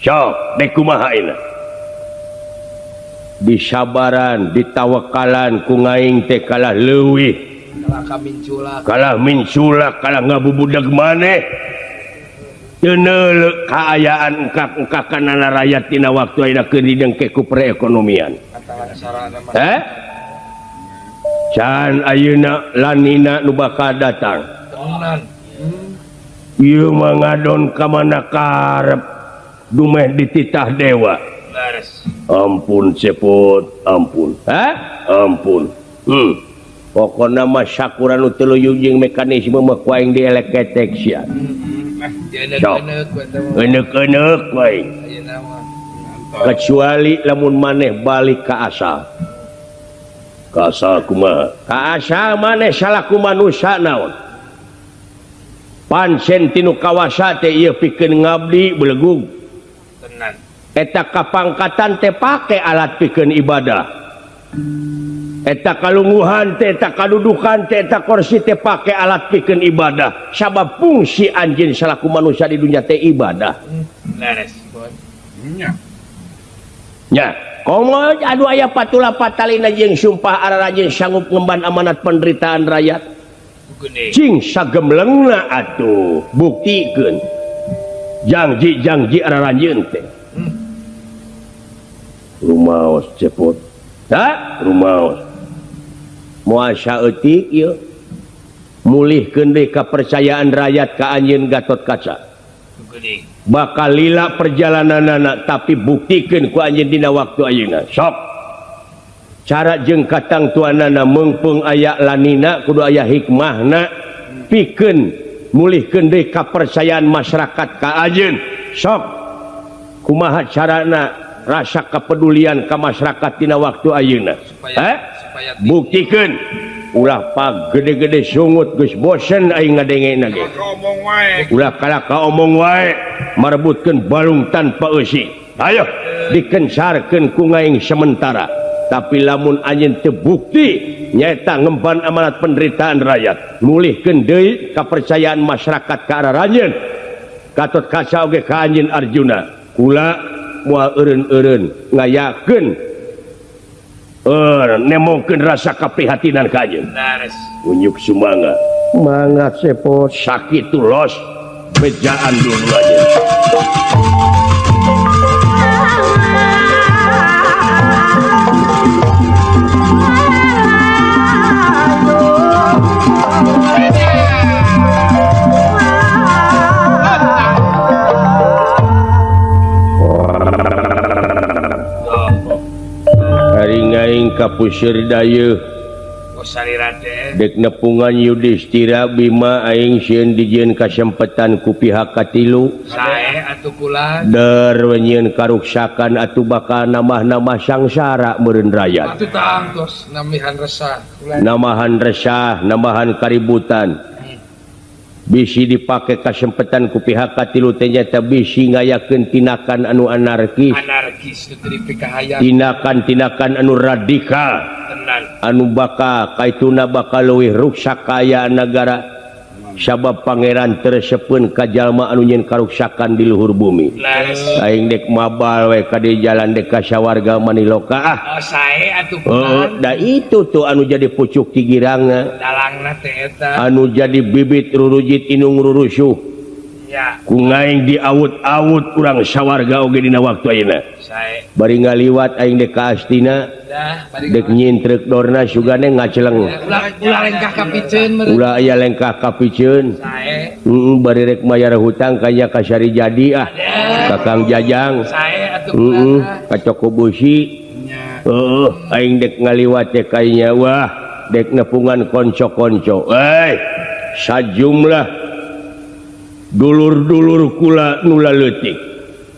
Sok, dek kumaha ayeuna? Disabaran, ditawakalan ku ngaing teh kalah leuwih. Kalah minculak, kalah ngabubudag maneh. Teu neuleuh kaayaan engkak-engkakanana rakyat dina waktu ayeuna keur didengke ku perekonomian. Can ayeuna lanina nu bakal datang. Ieu mah ngadon ka mana karep dumeh dititah dewa. Ampun cepot, ampun. Ampun. Pokona mah sakura nu teu luyuh jeung mekanisme mah ku aing dieleketek sia. Sok. Enek-enek ku aing. Kecuali lamun maneh balik ka asal. Ka asal kumaha? Ka asal maneh salaku manusia naon? Pancen tinu kawasa teh ieu pikeun ngabdi belegug. Eta kapangkatan teh pake alat pikeun ibadah. Eta kalungguhan teh, eta kadudukan teh, eta kursi teh pake alat pikeun ibadah. Sabab fungsi anjeun salaku manusia di dunia teh ibadah. Nya, komo anu aya patula patalina jeung sumpah ararajeun sanggup ngemban amanat penderitaan rakyat. Cing sagemlengna atuh buktikeun. Janji-janji araranjeun teh. Rumaos cepot. Ha? Rumaos. Moal saeutik ieu. Mulihkeun deui kapercayaan rakyat ka anjeun Gatot Kaca. Bakal lila perjalananana tapi buktikeun ku anjeun dina waktu ayeuna. Sok. Cara jeung katangtuanana meungpeung aya lanina kudu aya hikmahna pikeun mulihkeun deui kapercayaan masyarakat ka anjeun. Sok. Kumaha carana rasa kepedulian ka masyarakat dina waktu ayeuna? Buktikeun ulah pag gede-gede sungut geus bosen aing ngadengena ge. Ulah kalah kaomong wae marebutkeun balung tanpa eusi. Ayo dikencarkeun ku ngaing sementara. Tapi lamun anjeun teu bukti nyaeta ngemban amanat penderitaan rakyat, mulihkeun deui kapercayaan masyarakat ka araranjeun. Gatot Kaca oge ka anjeun Arjuna. Kula moal eureun-eureun ngayakeun nemongkeun rasa kaprihatinan ka anjeun. Unjuk sumangga. Mangga cepot. Sakitu los bejaan dulu aja. Aing kapusir dayeuh dek nepungan Yudhistira Bima aing sieun dijieun kasempetan ku pihak katilu der nyieun karuksakan atuh bakal nambah-nambah sangsara meureun rakyat nambahan resah nambahan kaributan bisi dipake kasempetan ku pihak katilu teh nyata bisi ngayakeun tindakan anu anarkis tindakan-tindakan anu radikal anu bakal kaituna bakal leuwih ruksak kaayaan nagara sabab pangeran teresepeun ka jalma anu nyieun karuksakan di luhur bumi. Aing dek mabal we ka di jalan dek ka sawarga maniloka ah. Oh, da itu tuh anu jadi pucuk tigirangna. Anu jadi bibit rurujit inung rurusuh. Ku aing diawut-awut urang sawarga oge dina waktu ayeuna. Bari ngaliwat aing dek ka Astina. Dek nyintrek dorna sugane ngaceleng. Ulah lengkah kapiceun meureun. Ulah aya lengkah kapiceun. Sae. Heeh, bari rek mayar hutang kanya ka Sari Jadi ah. Ka Kang Jajang. Sae atuh. Heeh, ka Coko Busi. Heeh, aing dek ngaliwat teh kayanya wah dek nepungan konco-konco. Eh, sajumlah dulur-dulur kula nula leutik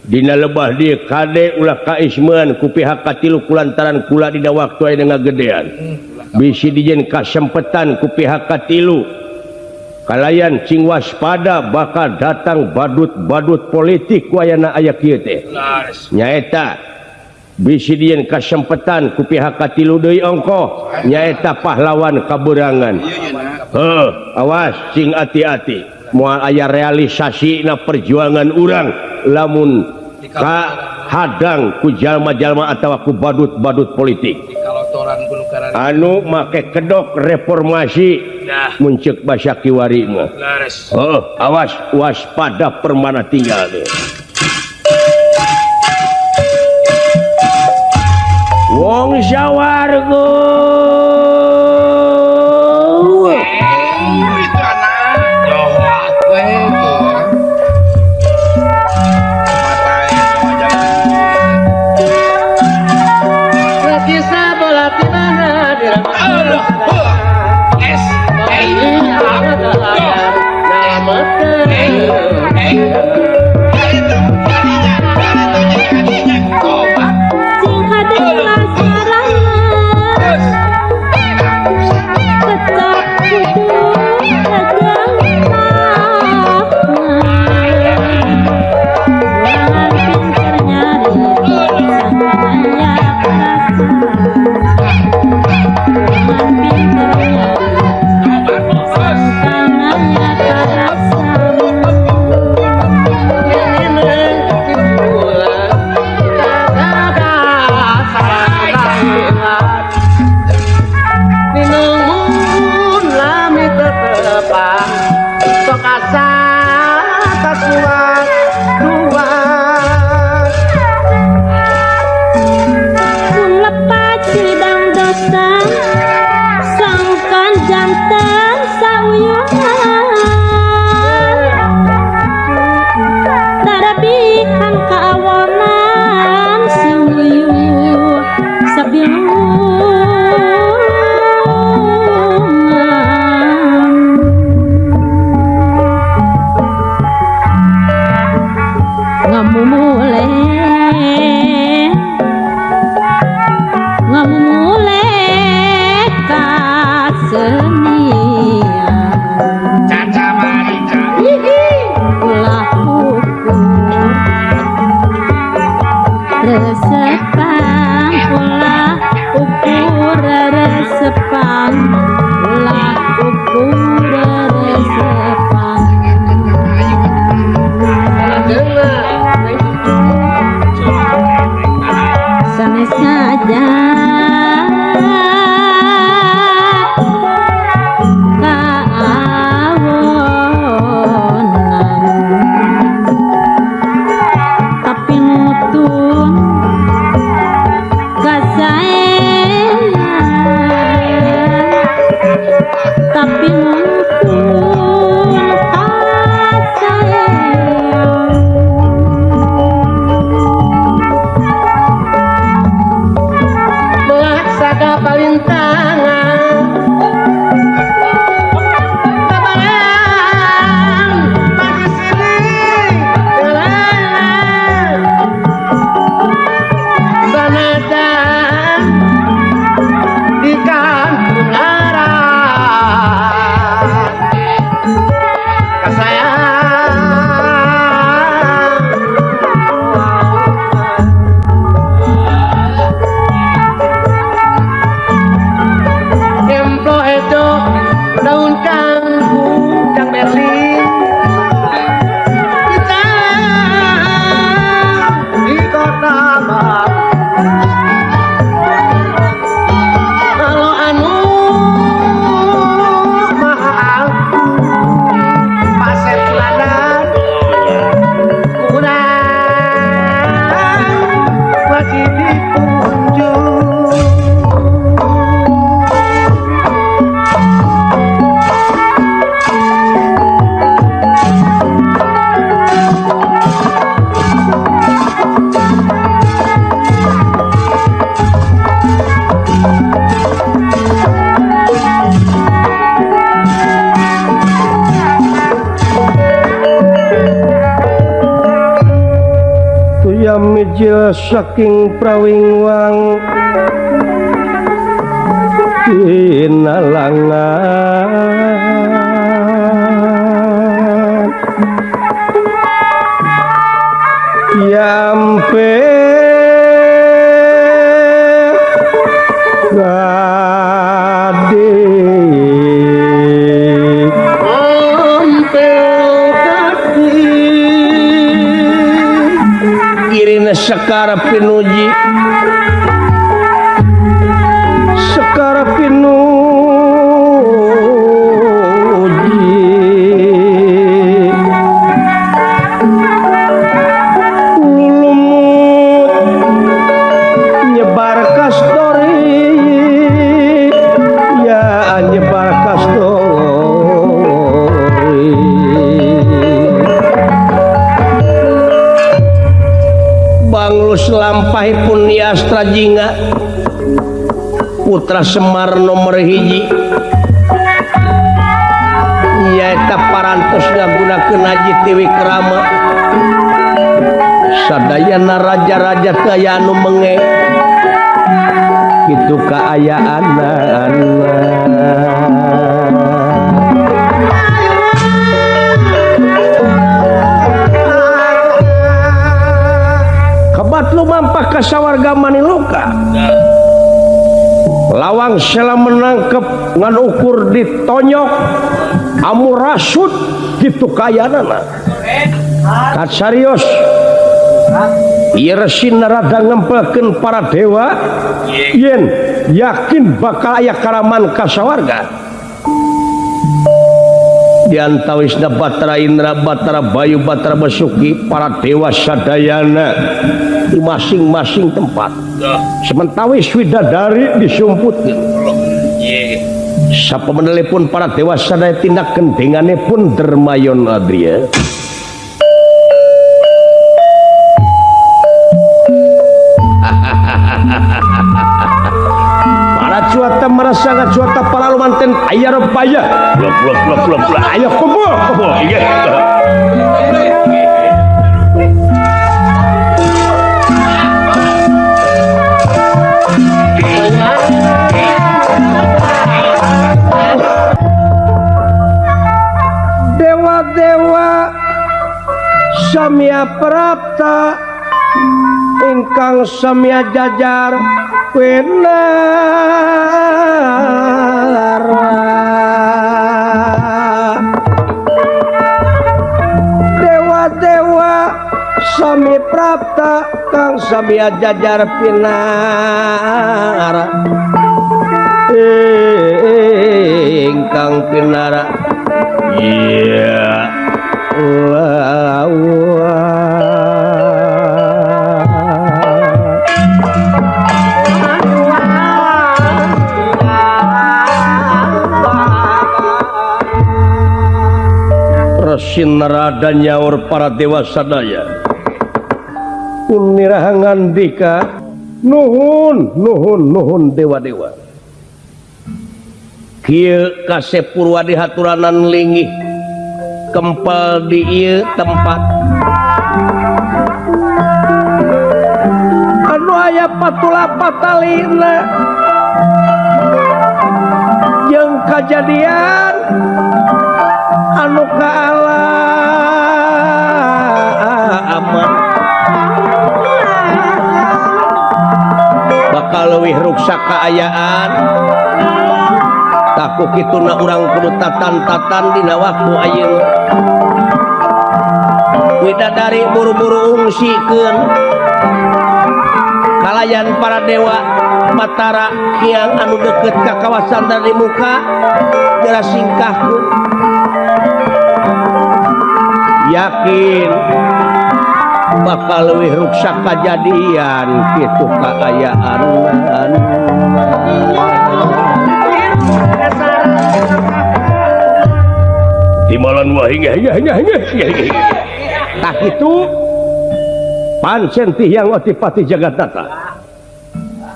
dina lebah dieu kade ulah kaismeun ku pihak katilu kulantaran kula dina waktu ayeuna ngagedean bisi dijieun kasempetan ku pihak katilu kalayan cing waspada bakal datang badut-badut politik ku ayana aya kieu teh nyaeta bisi dijieun kasempetan ku pihak katilu deui ongkoh nyaeta pahlawan kaberangan. Heuh, awas cing hati-hati moal aya realisasi na perjuangan urang lamun ka hadang ku jalma-jalma atawa ku badut-badut politik anu make kedok reformasi muncul basa kiwari mah. Oh, awas waspada permana tinggal deh. Wong sawarga Dipunjung Mijil saking prawingwang tinalangan yampe gadi ampe gadi Irina Sekar pinuji Sekar pinuji Lulumut nyebar kastori ya nyebar kastori Banglus lampahipun Yastra Jingga putra Semar nomor hiji nyaeta parantos ngagunakeun aji Tiwi Krama sadayana raja-raja teu aya anu menge kitu kaayaanna. Lumampah ka sawarga maniloka lawang sela menangkep ngan ukur ditonyok amurasut kitu kayanana katsarios ieu resi Narada ngempelkeun para dewa yen yakin bakal aya karaman ka sawarga diantawisna Batara Indra Batara Bayu Batara Basuki para dewa sadayana di masing-masing tempat sementawis widadari disumputkeun sapamenelipun para dewa sadaya tindak gendengane pun Dermayon Adria para cuata merasa cuata para lumanten aya rupaya blok blok blok blok blok ayo kumpul kumpul Dewa-dewa samya prapta ingkang samya jajar winara Dewa-dewa sami prapta kang samya jajar pinara ingkang pinara iya Resi Narada nyaur para dewa sadaya uniraha ngandika nuhun nuhun nuhun dewa-dewa kieu kasep purwa dihaturanan linggih kempel di ieu tempat anu aya patula patalina jeung kajadian anu kaalaman bakal leuwih ruksak kaayaan taku kituna urang kudu tatan-tatan dina waktu ayeuna widadari buru-buru ungsikeun kalayan para dewa Batara Hyang anu deukeut ka kawasan dari muka geura singkahkeun yakin Bakal leuwih ruksak kajadian kitu kaayaan. Timalan wah hingga hingga hingga hingga. Tah kitu pancen ti Hyang Otipati Jagatnata.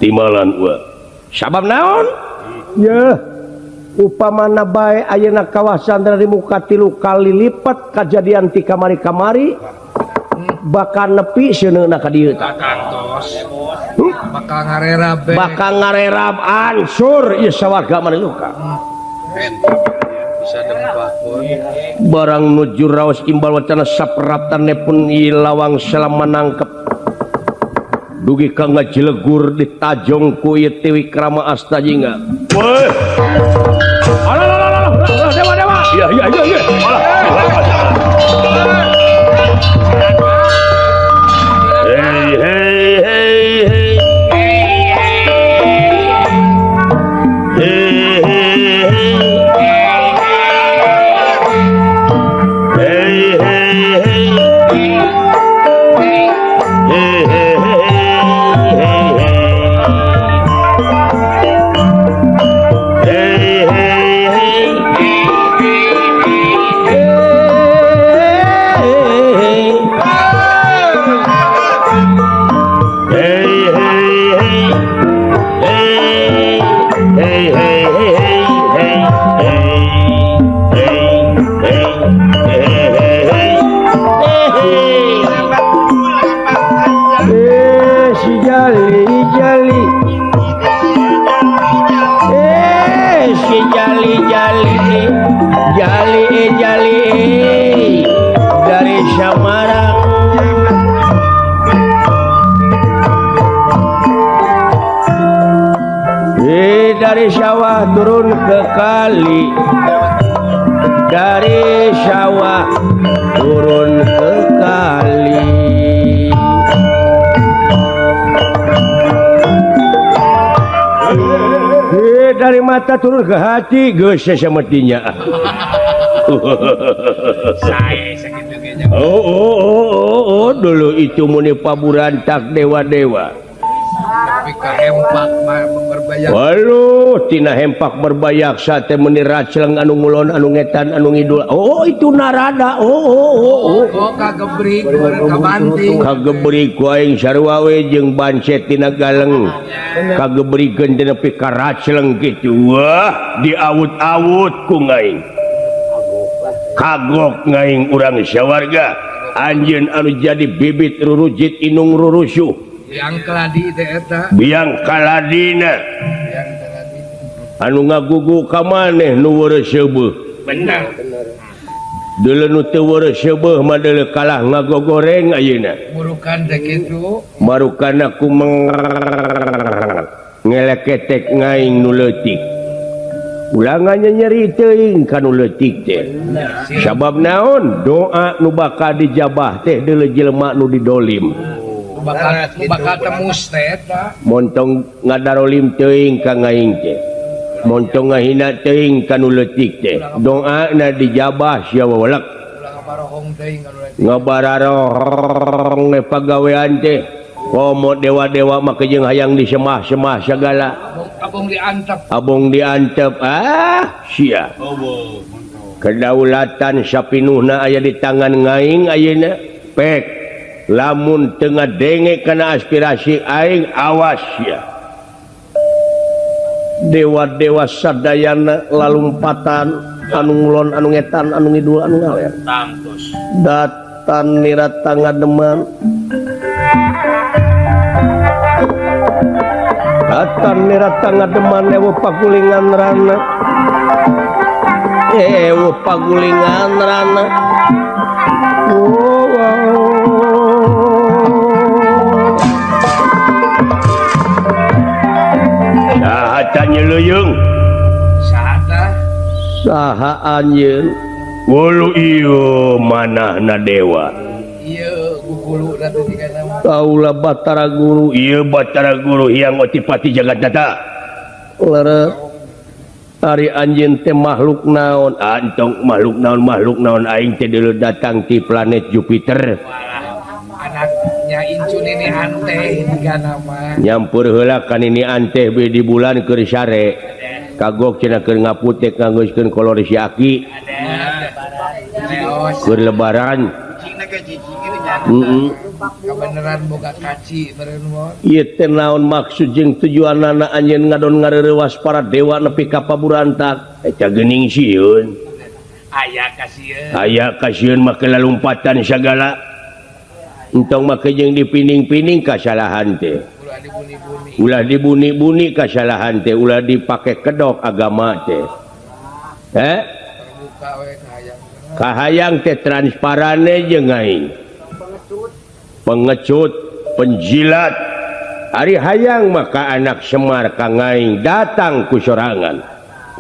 Timalan wah. Sabab naon? Yeuh, upamana bae ayeuna kawasan dari muka 3 kali lipat kajadian ti kamari-kamari bakal nepi seuneuna ka dieu tah. Bakal ngarerab. Bakal ngarerab ansur ieu sawarga maniluka. Bisa dempak pun. Barang nuju raos imbal wacana sapraptane pun ieu lawang selama nangkep. Dugi ka ngajelegur ditajong ku ieu Tiwi Krama Astajingga. Woi. Alah alah alah alah dewa dewa. Iya iya iya iya. Alah. Hey hey hey hey. Hey hey hey. Hey hey hey. Hey hey hey hey. Hey hey hey. Hey hey hey. Hey hey hey hey hey hey hey hey hey. Eh si jali jali, eh si jali jali, jali jali dari Samarang. Dari sawah turun ke kali, dari sawah turun ke kali. Dari mata turun ke hati, geus sametinya. Oh oh oh oh oh, dulu itu muni paburantak dewa-dewa. Waduh, tina hempak berbayaksa teh meuni racleng anu ngulon anu ngetan anu ngidul. Oh, itu narada. Oh oh oh oh. Oh kagebrik kabanting. Kagebrik ku aing sarua we jeung bancet tina galeng. Kagebrikeun teh nepi ka racleng kitu. Wah, diawut-awut ku ngaing. Kagok ngaing urang sawarga. Anjeun anu jadi bibit rurujit inung rurusuh. Biang keladi teh eta. Biang kaladina. Biang keladi. Anu ngagugu ka maneh nu weureuh seubeuh. Bener. Deuleu nu teu weureuh seubeuh mah deuleu kalah ngagogoreng ayeuna. Murukan teh kitu. Marukan aku ngeleketek ngaing nu leutik. Ulangannya nyeri teuing ka nu leutik teh. Sabab naon? Doa nu bakal dijabah teh deuleu jelema nu didolim. Bakal temus teh eta. Montong ngadarolim teuing ka ngaing teh. Montong ngahina teuing ka nu leutik teh. Doana dijabah sia wewelek. Ngabararong pagawean teh. Komo dewa-dewa mah jeung hayang disemah-semah sagala. Abong diantep. Abong diantep. Ah, sia. Kedaulatan sapinuhna aya di tangan ngaing ayeuna. Pek. Lamun tengah denge kana aspirasi aing awas ya. Dewa-dewa sadayana lalumpatan anu ngulon anu ngetan anu ngidul anu ngaler. Datan nirata ngademan. Datan nirata ngademan ewu pagulingan rana. Ewu pagulingan rana. Oh, oh. Saha nyeluyung? Saha? Saha anjeun? Wulu ieu manahna dewa. Ieu gugulu da teh tigana mah. Kaula Batara Guru. Ieu Batara Guru Hyang Otipati Jagatnata. Lerep. Ari anjeun teh makhluk naon? Antong makhluk naon aing teh deuleu datang ti planet Jupiter. Walah, anak Nya incu nini anteh tiga nama. Nyampur heula ka nini anteh be di bulan keur sare. Kagok cenah keur ngaputek nganggeuskeun kolor si aki. Keur lebaran. Kebeneran boga kaci meureun won. Ieu teh naon maksud jeung tujuanana anjeun ngadon ngareurewas para dewa nepi ka paburantak. Eta geuning sieun. Aya kasieun. Aya kasieun make lalumpatan sagala. Entong make jeung dipining-pining kasalahan teh. Ulah dibuni-buni kasalahan teh, ulah dipake kedok agama teh. Kahayang teh transparane jeung aing. Pengecut, penjilat. Ari hayang maka anak Semar ka aing datang ku sorangan.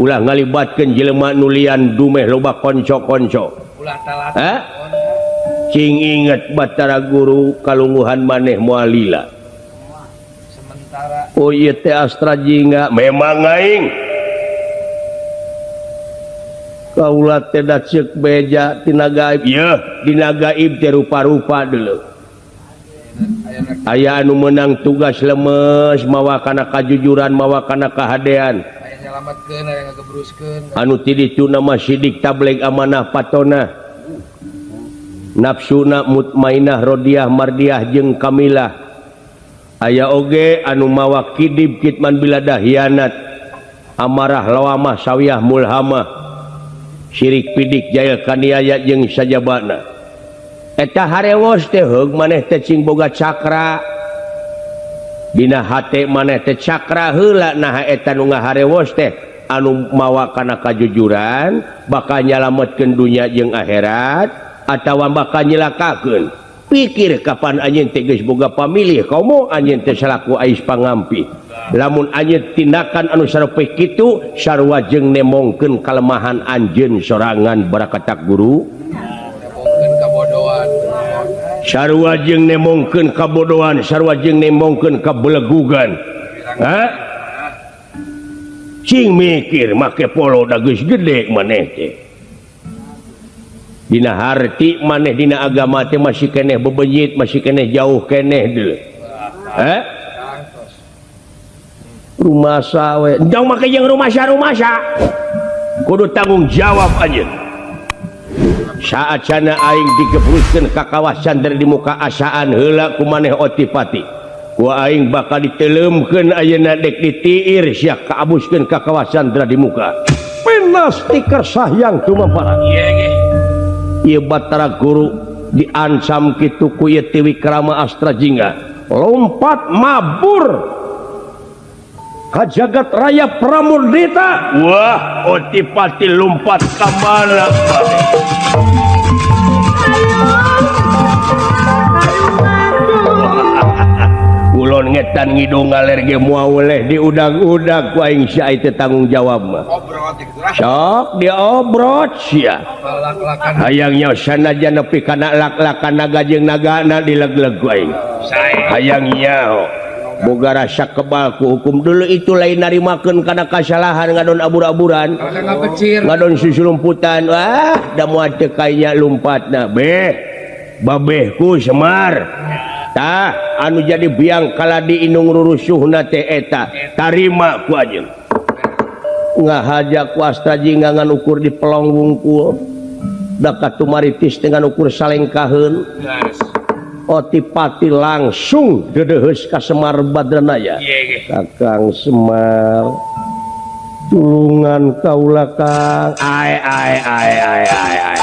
Ulah ngalibatkeun jelema nu lian dumeh loba konco-konco. Ulah cing inget Batara Guru kalungguhan maneh moal lila. Sementara oh ieu teh Astra Jingga memang aing. Kaula teh da ceuk beja tina gaib. Yeuh, dina gaib teh rupa-rupa deuleu. Aya anu meunang tugas lemes mawa kana kajujuran mawa kana kahadean. Aya nyalametkeun aya ngagebruskeun. Anu ti ditu nama sidik tableg amanah patona. Nafsuna mutmainah rodiah mardiah jeung kamilah. Aya oge anu mawa kidib kitman biladah hianat. Amarah lawamah sawiyah mulhamah. Sirik pidik jaya kaniaya jeung sajabana. Eta harewos teh heug maneh teh cing boga cakra. Dina hate maneh teh cakra heula naha eta nu ngaharewos teh anu mawa kana kajujuran bakal nyalametkeun dunya jeung akhirat atawa bakal nyelakakeun. Pikir kapan anjeun teh geus boga pamilih komo anjeun teh salaku ais pangampi. Lamun anjeun tindakan anu sarupi kitu sarua jeung nemongkeun kalemahan anjeun sorangan barakatak guru. Sarua jeung nemongkeun kabodohan, sarua jeung nemongkeun kabelegugan. Ha? Cing mikir make polo da geus gede maneh teh. Dina harti maneh dina agama teh masih keneh bebenyit, masih keneh jauh keneh deuleu. Ha? Rumasa we. Jang make jeung rumasa-rumasa. Kudu tanggung jawab anjeun. Saat sana aing digebruskeun ka kawasan dari di muka asaan heula ku maneh Otipati. Ku aing bakal diteleumkeun ayeuna dek ditiir sia kaabuskeun ka kawasan di muka. Penas tikar sahyang tumamparan. Ieu Batara Guru diancam kitu ku ieu Tiwikrama Astra Jingga. Lompat mabur ka jagat raya Pramudita. Wah, Otipati lompat ka mana? Kulon ngetan ngidung ngaler ge moal weleh diudag-udag ku aing sia teh tanggung jawab mah. Sok diobrot sia. Hayangnya sanajan nepi kana lak-lakan naga jeung nagana dileg-leg ku aing. Hayangnya boga rasa kebal ku hukum dulu itu lain narimakeun kana kasalahan ngadon abur-aburan. Ngadon susulumputan. Wah, da moal teu kaya lumpatna. Beh, babehku Semar. Tah, anu jadi biang kaladi inung rurusuhna teh eta. Tarima ku anjeun. Ngahaja ku Astra Jingga ngan ukur di pelong wungkul. Da katumaritis dengan ukur salengkaheun. Otipati langsung dedeheus ka Semar Badranaya. Kakang Semar, tulungan kaula Kang. Ai ai ai ai ai ai.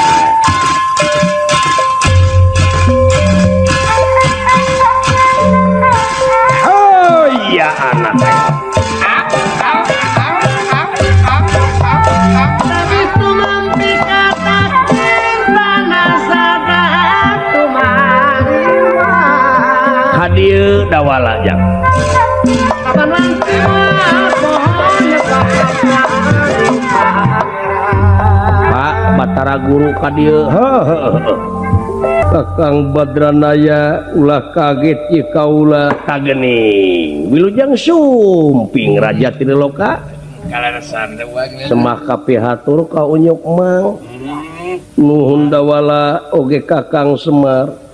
Oh iya anak. Hadir dawala jang. Pak Batara Guru ka dieu. Kakang Badranaya ulah kaget ieu kaula kagening. Wilujeng sumping Raja Triloka. Semah kapihatur ka Unyuk Mang. Nuhun dawala oge Kakang Semar.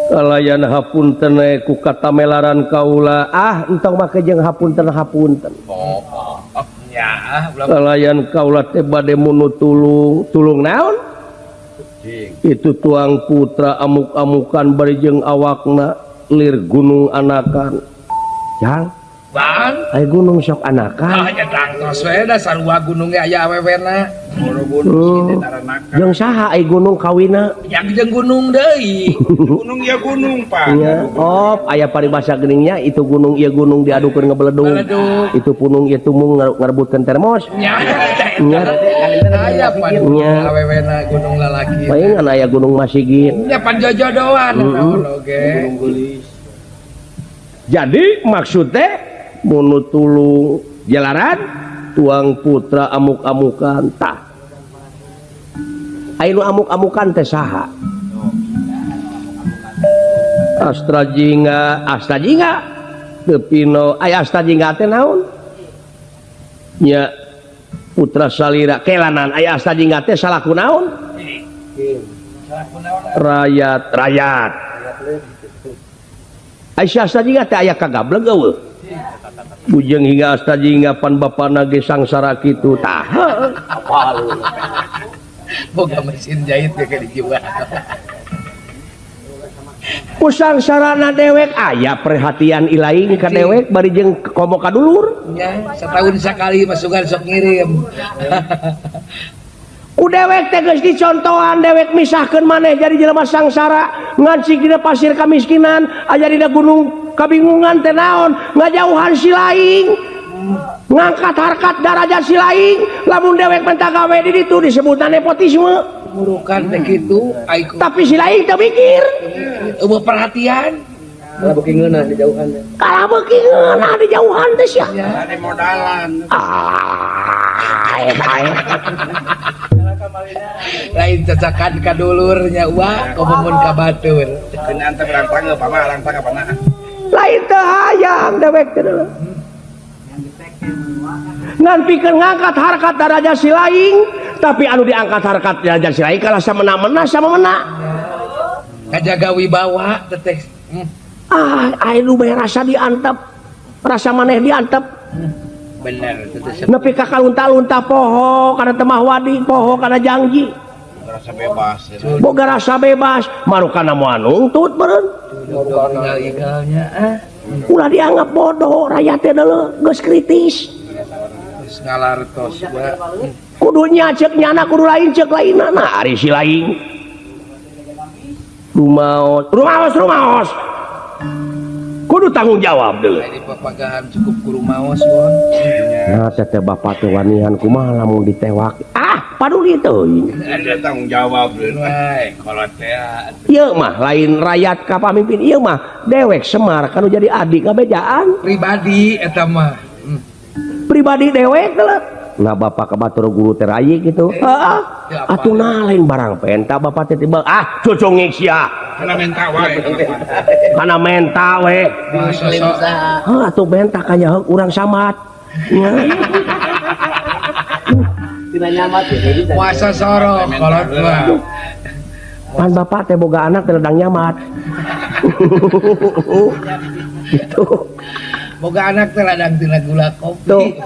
Kalayan hapunten ku katamelaran kaula ah entong make jeung hapunten hapunten. Kalayan kaula teh bade munu tulung tulung naon? Itu tuang putra amuk-amukan bari jeung awakna lir gunung anakan. Jang Bang, aya gunung sok anakan. Ah nya tangtos we da sarua gunung ge aya awewena. Jeung saha ai gunung kawina? Yang jeung gunung deui. Gunung ya gunung, Pak. Nya, oh, aya paribasa geuningnya itu gunung ieu gunung diadukeun ngebeledung. Itu punung ieu tumung ngarebutkeun termos. Nya. Nya. Aya pan awewena gunung lalaki. Palingan aya gunung Masigit. Nya pan jojodoan naon oge. Jadi maksudnya munu tulung jalaran tuang putra amuk-amukan tah. Aya nu amuk-amukan teh saha? Astra Jingga, Astra Jingga teu pino, aya Astra Jingga teh naon? Nya putra salira kelanan aya Astra Jingga teh salaku naon? Rakyat, rakyat. Aya Astra Jingga teh aya kagableg eueuh. Bujeng hingga Astra Jingga pan bapana ge sangsara kitu tah. Boga mesin jahit ge dijual. Ku sangsarana dewek aya perhatian ilaing ka dewek bari jeung komo ka dulur. Nya satahun sakali masukan sok ngirim. Ku dewek teh geus dicontohan dewek misahkeun maneh jadi jelema sangsara ngancik dina pasir kamiskinan aya dina gunung kabingungan teh naon ngajauhan si laing ngangkat harkat darajat si laing lamun dewek menta gawe di ditu disebutna nepotisme murukan teh kitu tapi si laing teu mikir eueuh perhatian kalah beuki ngeunah dijauhan teh kalah beuki ngeunah dijauhan teh sia ada modalan lain cacakan ka dulurnya wa komo mun ka batur keun antep rantang apa mah rantang apa nah lain teu hayang dewek teh ngan pikeun ngangkat harkat darajat si laing tapi anu diangkat harkat darajat si laing kalah samena-mena sama mena kajaga wibawa teteh ah aya nu bae rasa diantep rasa maneh diantep bener teteh nepi ka kalunta-lunta poho kana temah wadi poho kana jangji rasa bebas boga rasa bebas marukana moal nungtut meureun ulah dianggap bodoh rakyat teh deuleu geus kritis geus ngalartos bae kudunya ceuk nyana kudu lain ceuk lainna nah ari si lain rumaos rumaos rumaos kudu tanggung jawab deuleu di papagahan cukup ku rumaos won nah teh bapak teh wanihan kumaha lamun ditewak ah paduli teuing ada tanggung jawab deuleu we kolot teh ieu mah lain rakyat ka pamimpin ieu mah dewek Semar kanu jadi adik ngabejaan pribadi eta mah pribadi dewek deuleu nah bapak ka batur guru teh rayi kitu heeh atuh nah lain barang penta bapak teh tiba ah cucungik sia kana menta wae kana menta we heuh atuh menta ka nya urang samat nya tina nyamat ya puasa soro kolot mah pan bapak teh boga anak teh ledang nyamat gitu boga anak teh ladang tina gula kopi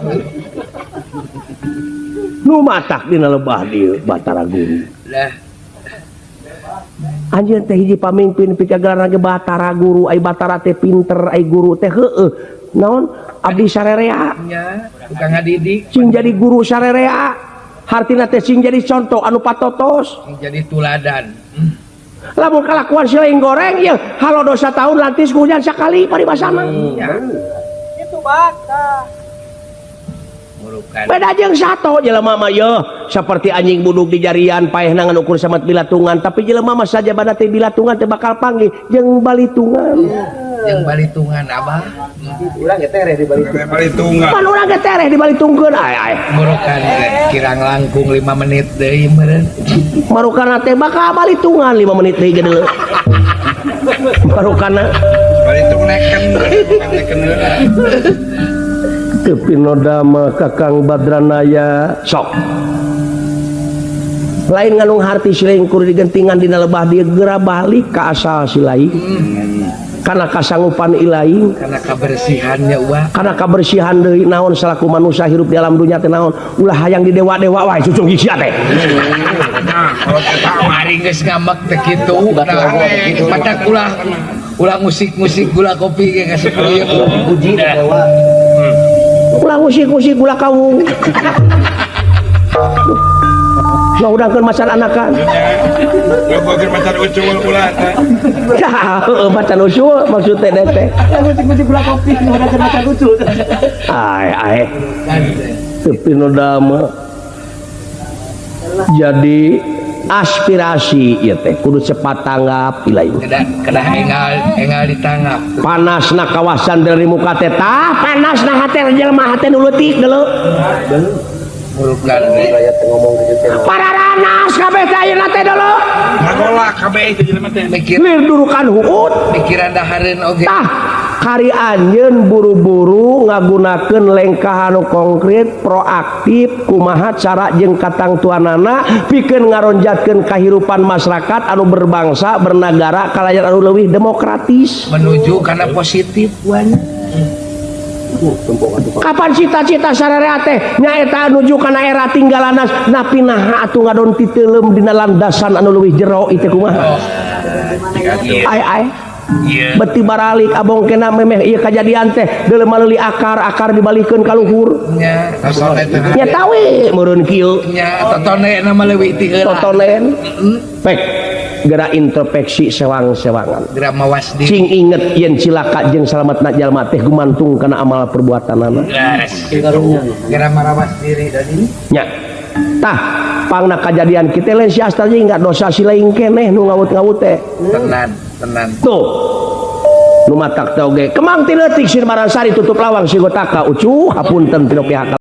nu matak dina lebah dieu Batara Guru lah anjeun teh hiji pamimpin pikagelarna ge Batara Guru ai Batara teh pinter ai guru teh heueuh naon abdi sarerea nya tukang ngadidik cing jadi guru sarerea hartina teh cing jadi contoh anu patotos cing jadi tuladan lamun kalakuan si lain goreng ieu halo dosa tahun lantis hujan sakali paribasana itu bata beda jeung sato jelema mah yeuh seperti anjing buduk di jarian paehna ngan ukur samet bilatungan tapi jelema mah sajabana teh bilatungan teh bakal panggih jeung balitungan jeung balitungan abah urang ge tereh di balitungan pan urang ge tereh di balitungkeun ay ay murukan teh kirang langkung 5 menit deui meureun marukana teh bakal balitungan 5 menit deui gedeuleu marukana balitung neken neken heula Teu pinodama Kakang Badranaya sok Lain nganung harti silaing kudu digentingan dina lebah dia geura balik ka asal silaing. Karena kasanggupan ilahi, karena kebersihannya uah, karena kebersihan deui naon salaku manusia hirup di alam dunia teh naon ulah hayang di dewa-dewa wae cucung sia teh. Nah, kalau eta mari geus ngambek teh kitu. Nah, matak ulah ulah musik-musik gula kopi ge kasih ieu. Puji dewa. Ulah musik-musik gula kawung. Ngahudangkeun macan anakan. Ngahudangkeun macan ucul ulah teh. Heueuh macan ucul maksud teh teh. Musik-musik gula kopi ngahudangkeun macan ucul. Ae ae. Teu pinodama. Jadi aspirasi ieu teh kudu cepat tanggap ilahi. Kedah kedah enggal enggal ditanggap. Panasna kawasan dari muka teh tah panasna hate jelema hate nu leutik deuleu. Rakyat ngomong gitu teh. Pararanas kabeh teh ayeuna teh deuleu. Ngagolak kabeh itu jelema teh. Mikir Lir durukan huut. Mikiran dahareun oge. Tah kari anjeun buru-buru ngagunakeun lengkah anu konkret proaktif kumaha cara jeung katangtuanana pikeun ngaronjatkeun kahirupan masyarakat anu berbangsa bernagara kalayan anu leuwih demokratis menuju kana positif wan. Kapan cita-cita sararea teh nyaeta nuju kana era tinggalanas napi naha atuh ngadon titeuleum dina landasan anu leuwih jero ieu teh kumaha? Ai ai. Beti baralik abong kena memeh ieu kajadian teh deuleu maleuli akar akar dibalikeun ka luhur. Nya Nya tawe meureun kieu. Nya totone na mah leuwih ti heula. Totonen. Pek geura introspeksi sewang-sewangan. Geura mawas diri. Cing inget yen cilaka jeung salametna jalma teh gumantung kana amal perbuatanana. Geura marawas diri tadi. Nya. Tah pangna kajadian kita lain si asta jeung dosa si lain keneh nu ngawut-ngawut teh. Tenan, tenan. Tuh. Nu matak teh oge kemang ti leutik Sir Baransari tutup lawang si gotaka ucuh hapunten tina pihak.